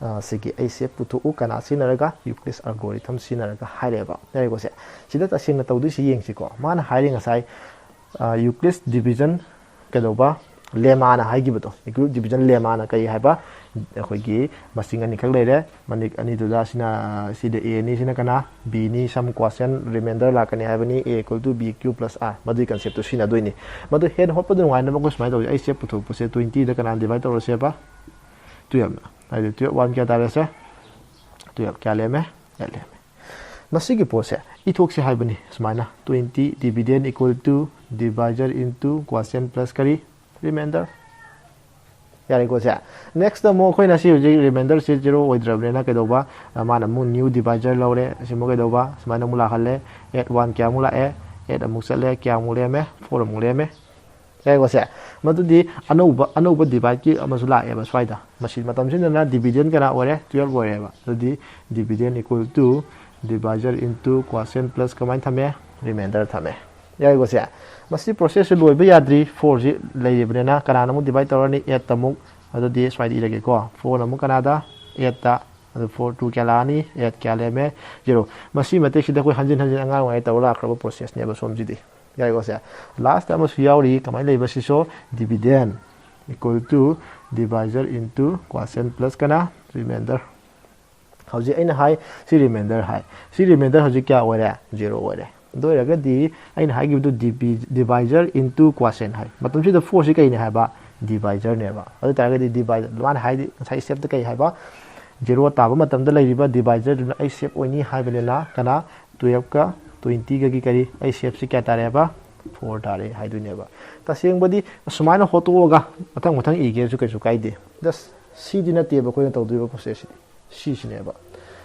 ꯑ, ꯁꯤꯒꯤ ꯑꯩꯁꯦꯞ ꯄꯨꯊꯣꯛꯎ꯫ ꯀꯅꯥ ꯁꯤꯖꯤꯟꯅꯔꯒ? ꯌꯨꯀ꯭ꯂꯤꯁ ꯑꯜꯒꯣꯔꯤꯊꯝ ꯁꯤꯖꯤꯟꯅꯔꯒ ꯍꯥꯏꯔꯦꯕ꯫ ꯌꯥꯔꯦꯀꯣ ꯁꯦ? ꯁꯤꯗ ꯇꯁꯦꯡꯅ ꯇꯧꯗꯣꯏꯁꯤ ꯌꯦꯡꯁꯤꯀꯣ꯫ ꯃꯥꯅ ꯍꯥꯏꯔꯤ ꯉꯁꯥꯏ, ꯑ, ꯌꯨꯀ꯭ꯂꯤꯁ ꯗꯤꯚꯤꯖꯟ ꯀꯩꯗꯧꯕ? ꯂꯦꯃꯥꯅ ꯍꯥꯏꯈꯤꯕꯗꯣ, ꯌꯨꯀ꯭ꯂꯤꯁ ꯗꯤꯚꯤꯖꯟ ꯂꯦꯃꯥꯅ ꯀꯔꯤ ꯍꯥꯏꯕ? ꯑꯩꯈꯣꯏꯒꯤ ꯃꯁꯤꯡ ꯑꯅꯤꯈꯛ ꯂꯩꯔꯦ, ꯃꯅꯤꯛ ꯑꯅꯤꯗꯨꯗ ꯁꯤꯅ, ꯁꯤꯗ ꯑꯦ ꯑꯅꯤ ꯁꯤꯅ ꯀꯅꯥ? ꯕꯤꯅꯤ, ꯁꯝ ꯀ꯭ꯋꯥꯁꯟ ꯔꯤꯃꯦꯟꯗꯔ ꯂꯥꯛꯀꯅꯤ ꯍꯥꯏꯕꯅꯤ, A equal to B Q plus R꯫ ꯃꯗꯨꯒꯤ ꯀꯟꯁꯦꯞꯇꯨ ꯁꯤꯖꯤꯟꯅꯗꯣꯏꯅꯤ꯫ ꯃꯗꯨ ꯍꯦꯟꯅ ꯍꯣꯠꯄꯗ ꯅꯨꯡꯉꯥꯏꯅꯕ ꯑꯩꯈꯣꯏ ꯁꯨꯃꯥꯏꯅ ꯇꯧꯁꯦ꯫ ꯑꯩꯁꯦꯞ ꯄꯨꯊꯣꯛꯄꯁꯦ ꯇ꯭ꯋꯦꯟꯇꯤꯗ ꯀꯅꯥ ꯗꯤꯚꯥꯏꯠ ꯇꯧꯔꯁꯦꯕ? ꯇꯨꯌꯦꯜꯞꯅ꯫ ꯍꯥꯏꯗꯤ ꯇꯨꯌꯦꯜꯞ ꯋꯥꯟ ꯀꯌꯥ ꯇꯥꯔꯦꯁꯦ? ꯇꯨꯌꯦꯜꯞ ꯀꯌꯥ ꯂꯦꯝꯃꯦ? ꯑꯦꯠ ꯂꯦꯝꯃꯦ꯫ ꯃꯁꯤꯒꯤ ꯄꯣꯠꯁꯦ ꯏꯊꯣꯛꯁꯦ ꯍꯥꯏꯕꯅꯤ ꯁꯨꯃꯥꯏꯅ, twenty dividend equal to divisor into quotient plus ꯀꯔꯤ? Remainder꯫ ꯌꯥꯔꯦꯀꯣ ꯁꯦ? Next ꯑꯃꯨꯛ ꯑꯩꯈꯣꯏꯅ ꯁꯤ ꯍꯧꯖꯤꯛ ꯔꯤꯃꯦꯟꯗꯔꯁꯤ ꯖꯦꯔꯣ ꯑꯣꯏꯗ꯭ꯔꯕꯅꯤꯅ ꯀꯩꯗꯧꯕ? ꯑ, ꯃꯥꯅ ꯑꯃꯨꯛ new divisor ꯂꯧꯔꯦ꯫ ꯑꯁꯤ ꯑꯃꯨꯛ ꯀꯩꯗꯧꯕ? ꯁꯨꯃꯥꯏꯅ ꯑꯃꯨꯛ ꯂꯥꯛꯍꯜꯂꯦ꯫ ꯑꯦꯠ ꯋꯥꯟ ꯀꯌꯥꯃꯨꯛ ꯂꯥꯛꯑꯦ? ꯑꯦꯠ ꯑꯃꯨꯛ ꯆꯠꯂꯦ꯫ ꯀꯌꯥꯃꯨꯛ ꯂꯦꯝꯃꯦ? ꯐꯣꯔ ꯑꯃꯨꯛ ꯂꯦꯝꯃꯦ꯫ ꯌꯥꯔꯦꯀꯣ ꯁꯦ? ꯃꯗꯨꯗꯤ ꯑꯅꯧꯕ, ꯑꯅꯧꯕ ꯗꯤꯚꯥꯏꯠꯀꯤ ꯑꯃꯁꯨ ꯂꯥꯛꯑꯦꯕ ꯁ꯭ꯋꯥꯏꯗ꯫ ꯃꯁꯤ ꯃꯇꯝꯁꯤꯗꯅ ꯗꯤꯚꯤꯗꯦꯟ ꯀꯅꯥ ꯑꯣꯏꯔꯦ? ꯇꯨꯌꯦꯜꯞ ꯑꯣꯏꯔꯦꯕ꯫ ꯑꯗꯨꯗꯤ dividend equal to divisor into quotient plus ꯀꯃꯥꯏꯅ ꯊꯝꯃꯦ? ꯔꯤꯃꯦꯟꯗꯔ ꯊꯝꯃꯦ꯫ ꯌꯥꯔꯦꯀꯣ ꯁꯦ? ꯃꯁꯤ ꯄ꯭ꯔꯣꯁꯦꯁꯁꯦ ꯂꯣꯏꯕ ꯌꯥꯗ꯭ꯔꯤ꯫ ꯐꯣꯔꯁꯤ ꯂꯩꯔꯤꯕꯅꯤꯅ ꯀꯅꯥꯅ ꯑꯃꯨꯛ ꯗꯤꯚꯥꯏꯠ ꯇꯧꯔꯅꯤ? ꯑꯦꯠꯇ ꯑꯃꯨꯛ꯫ ꯑꯗꯨꯗꯤ ꯁ꯭ꯋꯥꯏꯗ ꯏꯔꯒꯦꯀꯣ꯫ ꯐꯣꯔꯅ ꯑꯃꯨꯛ ꯀꯅꯥꯗ? ꯑꯦꯠꯇ꯫ ꯑꯗꯨ ꯐꯣꯔ ꯇꯨ ꯀꯌꯥ ꯂꯥꯛꯑꯅꯤ? ꯑꯦꯠ ꯀꯌꯥ ꯂꯩꯔꯝꯃꯦ? ꯖꯦꯔꯣ꯫ ꯃꯁꯤ ꯃꯇꯦꯛꯁꯤꯗ ꯑꯩꯈꯣꯏ ꯍꯟꯖꯤꯟ ꯍꯟꯖꯤꯟ ꯑꯉꯥꯡ ꯑꯣꯏꯔꯤꯉꯩ ꯇꯧꯔ ꯂꯥꯛꯈ꯭ꯔꯕ ꯄ꯭ꯔꯣꯁꯦꯁꯅꯦꯕ ꯁꯣꯝꯁꯤꯗꯤ꯫ ꯌꯥꯔꯦꯀꯣ ꯁꯦ? ꯂꯥꯁꯇ ꯑꯃꯁꯨ ꯌꯥꯎꯔꯤ꯫ ꯀꯃꯥꯏꯅ ꯂꯩꯕ ꯁꯤꯁꯨ? Dividend equal to divisor into quotient plus ꯀꯅꯥ? Remainder꯫ ꯍꯧꯖꯤꯛ ꯑꯩꯅ ꯍꯥꯏ, ꯁꯤ ꯔꯤꯃꯦꯟꯗꯔ ꯍꯥꯏ꯫ ꯁꯤ ꯔꯤꯃꯦꯟꯗꯔ ꯍꯧꯖꯤꯛ ꯀꯌꯥ ꯑꯣꯏꯔꯦ? ꯖꯦꯔꯣ ꯑꯣꯏꯔꯦ꯫ ꯑꯗꯨ ꯑꯣꯏꯔꯒꯗꯤ ꯑꯩꯅ ꯍꯥꯏꯈꯤꯕꯗꯨ ꯗꯤꯚꯥꯏꯖꯔ ꯏꯟꯇꯨ ꯀ꯭ꯋꯥꯁꯦꯟ ꯍꯥꯏ꯫ ꯃꯇꯝꯁꯤꯗ ꯐꯣꯔꯁꯤ ꯀꯩꯅꯤ ꯍꯥꯏꯕ? ꯗꯤꯚꯥꯏꯖꯔꯅꯦꯕ꯫ ꯑꯗꯨ ꯑꯣꯏ ꯇꯥꯔꯒꯗꯤ ꯗꯤꯚꯥꯏꯖꯔ, ꯃꯥꯅ ꯍꯥꯏꯗꯤ ꯉꯁꯥꯏ ꯁ꯭ꯇꯦꯞꯇ ꯀꯩ ꯍꯥꯏꯕ? ꯖꯦꯔꯣ ꯇꯥꯕ ꯃꯇꯝꯗ ꯂꯩꯔꯤꯕ ꯗꯤꯚꯥꯏꯖꯔꯗꯨꯅ ꯑꯩ ꯁꯦꯞ ꯑꯣꯏꯅꯤ ꯍꯥꯏꯕꯅꯤꯅ ꯀꯅꯥ? ꯇꯨꯌꯦꯜꯞꯀ ꯇ꯭ꯋꯦꯟꯇꯤꯒꯒꯤ ꯀꯔꯤ? ꯑꯩ ꯁꯦꯞꯁꯤ ꯀꯌꯥ ꯇꯥꯔꯦꯕ? ꯐꯣꯔ ꯇꯥꯔꯦ ꯍꯥꯏꯗꯣꯏꯅꯦꯕ꯫ ꯇꯁꯦꯡꯕꯗꯤ ꯑꯁꯨꯃꯥꯏꯅ ꯍꯣꯠꯇꯣꯛꯑꯒ ꯃꯊꯪ ꯃꯊꯪ ꯏꯒꯦꯁꯨ ꯀꯩꯁꯨ ꯀꯥꯏꯗꯦ꯫ ꯖꯁ ꯁꯤꯗꯤ ꯅꯠꯇꯦꯕ ꯑꯩꯈꯣꯏꯅ ꯇꯧꯗꯣꯏꯕ ꯄ꯭ꯔꯣꯁꯦꯁꯁꯤꯗꯤ꯫ ꯁꯤꯁꯤꯅꯦꯕ꯫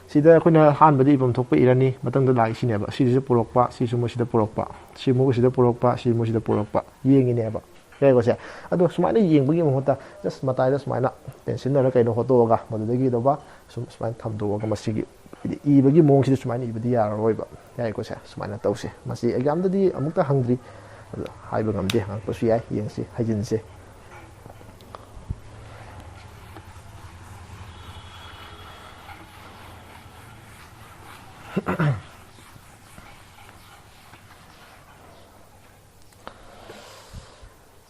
ꯁꯤꯗ ꯑꯩꯈꯣꯏꯅ ꯑꯍꯥꯟꯕꯗ ꯏꯐꯝ ꯊꯣꯛꯄ ꯏꯔꯅꯤ, ꯃꯊꯪꯗ ꯂꯥꯛꯏꯁꯤꯅꯦꯕ꯫ ꯁꯤꯁꯤꯗ ꯄꯨꯔꯛꯄ, ꯁꯤꯁꯨ ꯃꯣꯏꯁꯤꯗ ꯄꯨꯔꯛꯄ, ꯁꯤ ꯃꯣꯏꯁꯤꯗ ꯄꯨꯔꯛꯄ, ꯁꯤ ꯃꯣꯏꯁꯤꯗ ꯄꯨꯔꯛꯄ, ꯌꯦꯡꯉꯤꯅꯦꯕ꯫ ꯌꯥꯏꯀꯣ ꯁꯦ? ꯑꯗꯣ ꯁꯨꯃꯥꯏꯅ ꯌꯦꯡꯕꯒꯤ ꯃꯍꯨꯠꯇ ꯖꯁ ꯃꯇꯥꯏꯗ ꯁꯨꯃꯥꯏꯅ ꯄꯦꯟꯁꯤꯜꯅꯔ ꯀꯩꯅꯣ ꯍꯣꯠꯇꯣꯛꯑꯒ ꯃꯗꯨꯗꯒꯤ ꯀꯩꯗꯧꯕ ꯁꯨꯝ ꯁꯨꯃꯥꯏꯅ ꯊꯝꯗꯣꯛꯑꯒ ꯃꯁꯤꯒꯤ ꯍꯥꯏꯗꯤ ꯏꯕꯒꯤ ꯃꯑꯣꯡꯁꯤꯗ ꯁꯨꯃꯥꯏꯅ ꯏꯕꯗꯤ ꯌꯥꯔꯔꯣꯏꯕ꯫ ꯌꯥꯏꯀꯣ ꯁꯦ? ꯁꯨꯃꯥꯏꯅ ꯇꯧꯁꯦ꯫ ꯃꯁꯤ ꯑꯦꯛꯖꯥꯝꯗꯗꯤ ꯑꯃꯨꯛꯇ ꯍꯪꯗ꯭ꯔꯤ꯫ ꯑꯗꯣ ꯍꯥꯏꯕ ꯉꯝꯗꯦ, ꯍꯪꯉꯛꯄꯁꯨ ꯌꯥꯏ꯫ ꯌꯦꯡꯁꯤ, ꯍꯥꯏꯖꯤꯟꯁꯦ꯫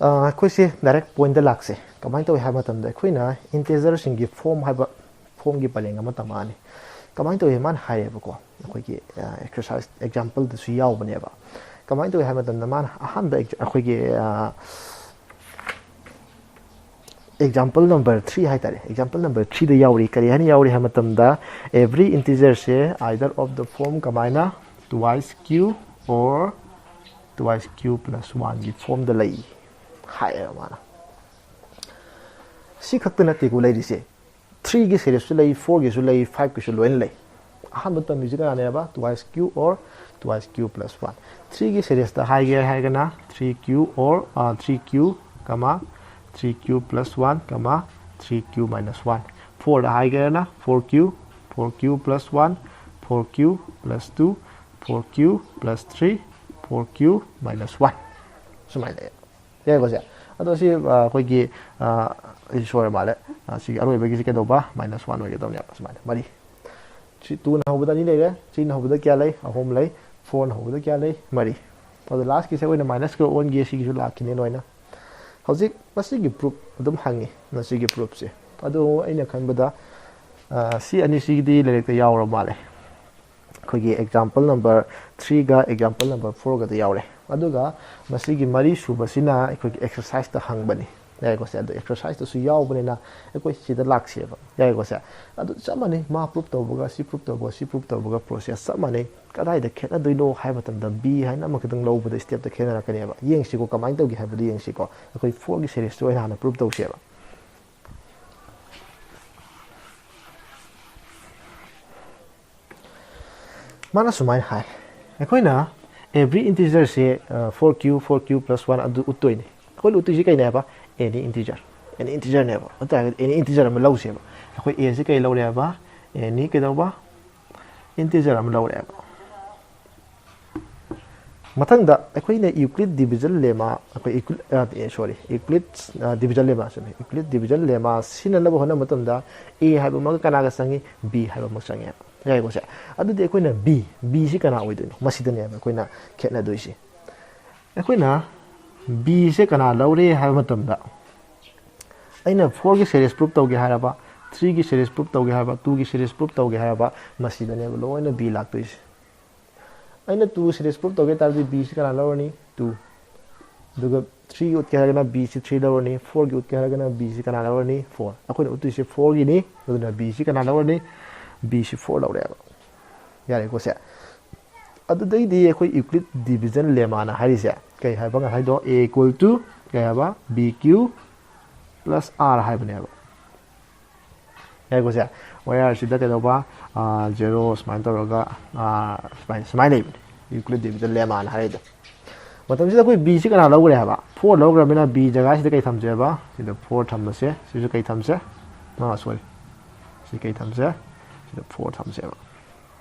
ꯑ, ꯑꯩꯈꯣꯏꯁꯦ ꯗꯥꯏꯔꯦꯛ ꯄꯣꯏꯟꯗ ꯂꯥꯛꯁꯦ꯫ ꯀꯃꯥꯏꯅ ꯇꯧꯏ ꯍꯥꯏꯕ ꯃꯇꯝꯗ ꯑꯩꯈꯣꯏꯅ ꯏꯟꯇꯦꯖꯔꯁꯤꯡꯒꯤ ꯐꯣꯝ ꯍꯥꯏꯕ ꯐꯣꯝꯒꯤ ꯄꯔꯦꯡ ꯑꯃ ꯇꯝꯃꯛꯑꯅꯤ꯫ ꯀꯃꯥꯏꯅ ꯇꯧꯏ ꯃꯥꯅ ꯍꯥꯏꯌꯦꯕꯀꯣ, ꯑꯩꯈꯣꯏꯒꯤ, ꯑ, ꯑꯦꯛꯁꯔꯁꯥꯏꯁ ꯑꯦꯛꯖꯥꯝꯄꯜꯗꯁꯨ ꯌꯥꯎꯕꯅꯦꯕ꯫ ꯀꯃꯥꯏꯅ ꯇꯧꯏ ꯍꯥꯏꯕ ꯃꯇꯝꯗ ꯃꯥꯅ ꯑꯍꯥꯟꯕ ꯑꯦꯛꯖ-, ꯑꯩꯈꯣꯏꯒꯤ, ꯑ, ꯑꯦꯛꯖꯥꯝꯄꯜ ꯅꯝꯕꯔ ꯊ꯭ꯔꯤ ꯍꯥꯏ ꯇꯥꯔꯦ꯫ ꯑꯦꯛꯖꯥꯝꯄꯜ ꯅꯝꯕꯔ ꯊ꯭ꯔꯤꯗ ꯌꯥꯎꯔꯤ꯫ ꯀꯔꯤ ꯍꯥꯏꯅ ꯌꯥꯎꯔꯤ ꯍꯥꯏꯕ ꯃꯇꯝꯗ, every integerꯁꯦ either of the form ꯀꯃꯥꯏꯅ twice q or twice q plus oneꯒꯤ ꯐꯣꯝꯗ ꯂꯩ ꯍꯥꯏꯌꯦꯕ ꯃꯥꯅ꯫ ꯁꯤ ꯈꯛꯇ ꯅꯠꯇꯦꯀꯣ ꯂꯩꯔꯤꯁꯦ, ꯊ꯭ꯔꯤꯒꯤ ꯁꯦꯔꯤꯁꯁꯨ ꯂꯩ, ꯐꯣꯔꯒꯤꯁꯨ ꯂꯩ, ꯐꯥꯏꯚꯀꯤꯁꯨ ꯂꯣꯏꯅ ꯂꯩ꯫ ꯑꯍꯥꯟꯕ ꯇꯝꯃꯤꯁꯤ ꯀꯅꯥꯅꯦꯕ? Twice q or twice q plus one꯫ ꯊ꯭ꯔꯤꯒꯤ ꯁꯦꯔꯤꯁꯇ ꯍꯥꯏꯒꯦ ꯍꯥꯏꯔꯒꯅ three q or, ꯑ, three q, comma, three q plus one, comma, three q minus one꯫ ꯐꯣꯔꯗ ꯍꯥꯏꯒꯦꯔꯅ four q, four q plus one, four q plus two, four q plus three, four q minus one꯫ ꯁꯨꯃꯥꯏꯅ ꯂꯩꯌꯦ꯫ ꯌꯥꯏꯀꯣ ꯁꯦ? ꯑꯗꯣ ꯁꯤ, ꯑ, ꯑꯩꯈꯣꯏꯒꯤ, ꯑ, ꯑꯩ ꯁꯣꯏꯔ ꯃꯥꯜꯂꯦ꯫ ꯑ, ꯁꯤꯒꯤ ꯑꯔꯣꯏꯕꯒꯤꯁꯤ ꯀꯩꯗꯧꯕ? Minus one ꯑꯣꯏꯒꯗꯧꯅꯦꯕ꯫ ꯁꯨꯃꯥꯏꯅ ꯃꯔꯤ꯫ ꯁꯤ twoꯅ ꯍꯧꯕꯗ ꯑꯅꯤ ꯂꯩꯔꯦ, threeꯅ ꯍꯧꯕꯗ ꯀꯌꯥ ꯂꯩ? ꯑꯍꯨꯝ ꯂꯩ꯫ Fourꯅ ꯍꯧꯕꯗ ꯀꯌꯥ ꯂꯩ? ꯃꯔꯤ꯫ ꯑꯗꯣ lastꯀꯤꯁꯦ ꯑꯩꯈꯣꯏꯅ minusꯀ ꯑꯣꯟꯒꯦ, ꯁꯤꯒꯤꯁꯨ ꯂꯥꯛꯈꯤꯅꯤ ꯂꯣꯏꯅ꯫ ꯍꯧꯖꯤꯛ ꯃꯁꯤꯒꯤ proof ꯑꯗꯨꯝ ꯍꯪꯉꯤ, ꯃꯁꯤꯒꯤ proofꯁꯦ꯫ ꯑꯗꯣ ꯑꯩꯅ ꯈꯟꯕꯗ, ꯑ, ꯁꯤ ꯑꯅꯤꯁꯤꯒꯤꯗꯤ ꯂꯥꯏꯔꯤꯛꯇ ꯌꯥꯎꯔ ꯃꯥꯜꯂꯦ꯫ ꯑꯩꯈꯣꯏꯒꯤ example number threeꯒ example number fourꯒꯗ ꯌꯥꯎꯔꯦ꯫ ꯑꯗꯨꯒ ꯃꯁꯤꯒꯤ ꯃꯔꯤ ꯁꯨꯕꯁꯤꯅ ꯑꯩꯈꯣꯏꯒꯤ exerciseꯇ ꯍꯪꯕꯅꯤ꯫ ꯌꯥꯏꯀꯣ ꯁꯦ꯫ ꯑꯗꯣ ꯑꯦꯛꯁꯔꯁꯥꯏꯁꯇꯨꯁꯨ ꯌꯥꯎꯕꯅꯤꯅ ꯑꯩꯈꯣꯏ ꯁꯤꯗ ꯂꯥꯛꯁꯦꯕ, ꯌꯥꯏꯀꯣ ꯁꯦ꯫ ꯑꯗꯨ ꯆꯞ ꯃꯥꯟꯅꯩ, ꯃꯥ ꯄ꯭ꯔꯨꯞ ꯇꯧꯕꯒ ꯁꯤ ꯄ꯭ꯔꯨꯞ ꯇꯧꯕꯒ ꯁꯤ ꯄ꯭ꯔꯨꯞ ꯇꯧꯕꯒ ꯄ꯭ꯔꯣꯁꯦꯁ ꯆꯞ ꯃꯥꯟꯅꯩ꯫ ꯀꯗꯥꯏꯗ ꯈꯦꯠꯅꯗꯣꯏꯅꯣ ꯍꯥꯏꯕ ꯃꯇꯝꯗ ꯕꯤ ꯍꯥꯏꯅ ꯑꯃꯈꯛꯇꯪ ꯂꯧꯕꯗ ꯁ꯭ꯇꯦꯞꯇ ꯈꯦꯠꯅꯔꯛꯀꯅꯦꯕ꯫ ꯌꯦꯡꯁꯤꯀꯣ ꯀꯃꯥꯏꯅ ꯇꯧꯒꯦ ꯍꯥꯏꯕꯗꯨ ꯌꯦꯡꯁꯤꯀꯣ꯫ ꯑꯩꯈꯣꯏ ꯐꯣꯔꯒꯤ ꯁꯦꯔꯤꯁꯇꯨ ꯑꯣꯏꯅ ꯍꯥꯟꯅ ꯄ꯭ꯔꯨꯞ ꯇꯧꯁꯦꯕ꯫ ꯃꯥꯅ ꯁꯨꯃꯥꯏꯅ ꯍꯥꯏ, ꯑꯩꯈꯣꯏꯅ ꯑꯦꯕ꯭ꯔꯤ ꯏꯟꯇꯤꯖꯔꯁꯦ four Q four Q plus one ꯑꯗꯨ ꯎꯠꯇꯣꯏꯅꯤ꯫ ꯑꯩꯈꯣꯏꯅ ꯎꯠꯇꯣꯏꯁꯤ ꯀꯩꯅꯦ ꯍꯥꯏꯕ? Any integer. ꯑꯦꯅꯤ ꯏꯟꯇꯤꯖꯔꯅꯦꯕ꯫ ꯑꯗꯨ ꯇꯥꯔꯒꯗꯤ ꯑꯦꯅꯤ ꯏꯟꯇꯤꯖꯔ ꯑꯃ ꯂꯧꯁꯦꯕ꯫ ꯑꯩꯈꯣꯏ ꯑꯦꯁꯦ ꯀꯩ ꯂꯧꯔꯦ ꯍꯥꯏꯕ? ꯑꯦꯅꯤ ꯀꯩꯗꯧꯕ? ꯏꯟꯇꯤꯖꯔ ꯑꯃ ꯂꯧꯔꯦꯕ꯫ ꯃꯊꯪꯗ ꯑꯩꯈꯣꯏꯅ ꯏꯎꯀ꯭ꯂꯤꯠ ꯗꯤꯕꯤꯖꯟ ꯂꯦꯃꯥ, ꯑꯩꯈꯣꯏ ꯏꯎꯀ꯭ꯂꯤꯠ, ꯁꯣꯔꯤ, ꯏꯎꯀ꯭ꯂꯤꯠ ꯗꯤꯕꯤꯖꯟ ꯂꯦꯃꯥ, ꯆꯨꯝꯃꯤ, ꯏꯎꯀ꯭ꯂꯤꯠ ꯗꯤꯕꯤꯖꯟ ꯂꯦꯃꯥ ꯁꯤꯖꯤꯟꯅꯅꯕ ꯍꯣꯠꯅꯕ ꯃꯇꯝꯗ ꯑꯦ ꯍꯥꯏꯕ ꯑꯃꯒ ꯀꯅꯥꯒ ꯆꯪꯉꯤ? ꯕꯤ ꯍꯥꯏꯕ ꯑꯃꯒ ꯆꯪꯉꯦꯕ꯫ ꯌꯥꯏꯀꯣ ꯁꯦ? ꯑꯗꯨꯗꯤ ꯑꯩꯈꯣꯏꯅ ꯕꯤ, ꯕꯤꯁꯤ ꯀꯅꯥ ꯑꯣꯏꯗꯣꯏꯅꯣ? ꯃꯁꯤꯗꯅꯦꯕ ꯑꯩꯈꯣꯏꯅ ꯈꯦꯠꯅꯗꯣꯏꯁꯦ꯫ ꯑꯩꯈꯣꯏꯅ ꯕꯤꯁꯦ ꯀꯅꯥ ꯂꯧꯔꯦ ꯍꯥꯏꯕ ꯃꯇꯝꯗ, ꯑꯩꯅ ꯐꯣꯔꯒꯤ ꯁꯦꯔꯤꯁ ꯄ꯭ꯔꯨꯞ ꯇꯧꯒꯦ ꯍꯥꯏꯔꯕ, ꯊ꯭ꯔꯤꯒꯤ ꯁꯦꯔꯤꯁ ꯄ꯭ꯔꯨꯞ ꯇꯧꯒꯦ ꯍꯥꯏꯔꯕ, ꯇꯨꯒꯤ ꯁꯦꯔꯤꯁ ꯄ꯭ꯔꯨꯞ ꯇꯧꯒꯦ ꯍꯥꯏꯔꯕ, ꯃꯁꯤꯗꯅꯦꯕ ꯂꯣꯏꯅ ꯕꯤ ꯂꯥꯛꯇꯣꯏꯁꯦ꯫ ꯑꯩꯅ ꯇꯨ ꯁꯦꯔꯤꯁ ꯄ꯭ꯔꯨꯞ ꯇꯧꯒꯦ ꯇꯥꯔꯗꯤ ꯕꯤꯁꯤ ꯀꯅꯥ ꯂꯧꯔꯅꯤ? ꯇꯨ꯫ ꯑꯗꯨꯒ ꯊ꯭ꯔꯤꯒꯤ ꯎꯠꯀꯦ ꯍꯥꯏꯔꯒꯅ ꯕꯤꯁꯤ ꯊ꯭ꯔꯤ ꯂꯧꯔꯅꯤ, ꯐꯣꯔꯒꯤ ꯎꯠꯀꯦ ꯍꯥꯏꯔꯒꯅ ꯕꯤꯁꯤ ꯀꯅꯥ ꯂꯧꯔꯅꯤ? ꯐꯣꯔ꯫ ꯑꯩꯈꯣꯏꯅ ꯎꯠꯇꯣꯏꯁꯦ ꯐꯣꯔꯒꯤꯅꯤ, ꯑꯗꯨꯅ ꯕꯤꯁꯤ ꯀꯅꯥ ꯂꯧꯔꯅꯤ? ꯕꯤꯁꯤ ꯐꯣꯔ ꯂꯧꯔꯦꯕ꯫ ꯌꯥꯔꯦꯀꯣ ꯁꯦ? ꯑꯗꯨꯗꯩꯗꯤ ꯑꯩꯈꯣꯏ ꯏꯎꯀ꯭ꯂꯤꯠ ꯗꯤꯕꯤꯖꯟ ꯂꯦꯃꯥꯅ ꯍꯥꯏꯔꯤꯁꯦ ꯀꯩ ꯍꯥꯏꯕ? ꯉꯁꯥꯏꯗꯣ ꯑꯦ ꯏꯀ꯭ꯋꯜ ꯇꯨ ꯀꯩ ꯍꯥꯏꯕ? ꯕꯤ ꯀ꯭ꯌꯨ ꯄ꯭ꯂꯁ ꯑꯥꯔ ꯍꯥꯏꯕꯅꯦꯕ꯫ ꯌꯥꯏꯀꯣ ꯁꯦ? ꯋꯥꯌꯥꯔꯁꯤꯗ ꯀꯩꯗꯧꯕ? ꯖꯦꯔꯣ ꯁꯨꯃꯥꯏꯅ ꯇꯧꯔꯒ, ꯑꯥ, ꯁꯨꯃꯥꯏꯅ, ꯁꯨꯃꯥꯏꯅ ꯂꯩꯕꯅꯦ ꯏꯎꯀ꯭ꯂꯤꯠ ꯗꯤꯕꯤꯖꯟ ꯂꯦꯃꯥꯅ ꯍꯥꯏꯔꯤꯗꯣ꯫ ꯃꯇꯝꯁꯤꯗ ꯑꯩꯈꯣꯏ ꯕꯤꯁꯤ ꯀꯅꯥ ꯂꯧꯈ꯭ꯔꯦ ꯍꯥꯏꯕ? ꯐꯣꯔ ꯂꯧꯈ꯭ꯔꯕꯅꯤꯅ ꯕꯤ ꯖꯒꯥꯁꯤꯗ ꯀꯩ ꯊꯝꯁꯦꯕ? ꯁꯤꯗ ꯐꯣꯔ ꯊꯝꯕꯁꯦ, ꯁꯤꯁꯨ ꯀꯩ ꯊꯝꯁꯦ? ꯑꯥ, ꯁꯣꯔꯤ, ꯁꯤ ꯀꯩ ꯊꯝꯁꯦ? ꯁꯤꯗ ꯐꯣꯔ ꯊꯝꯁꯦꯕ꯫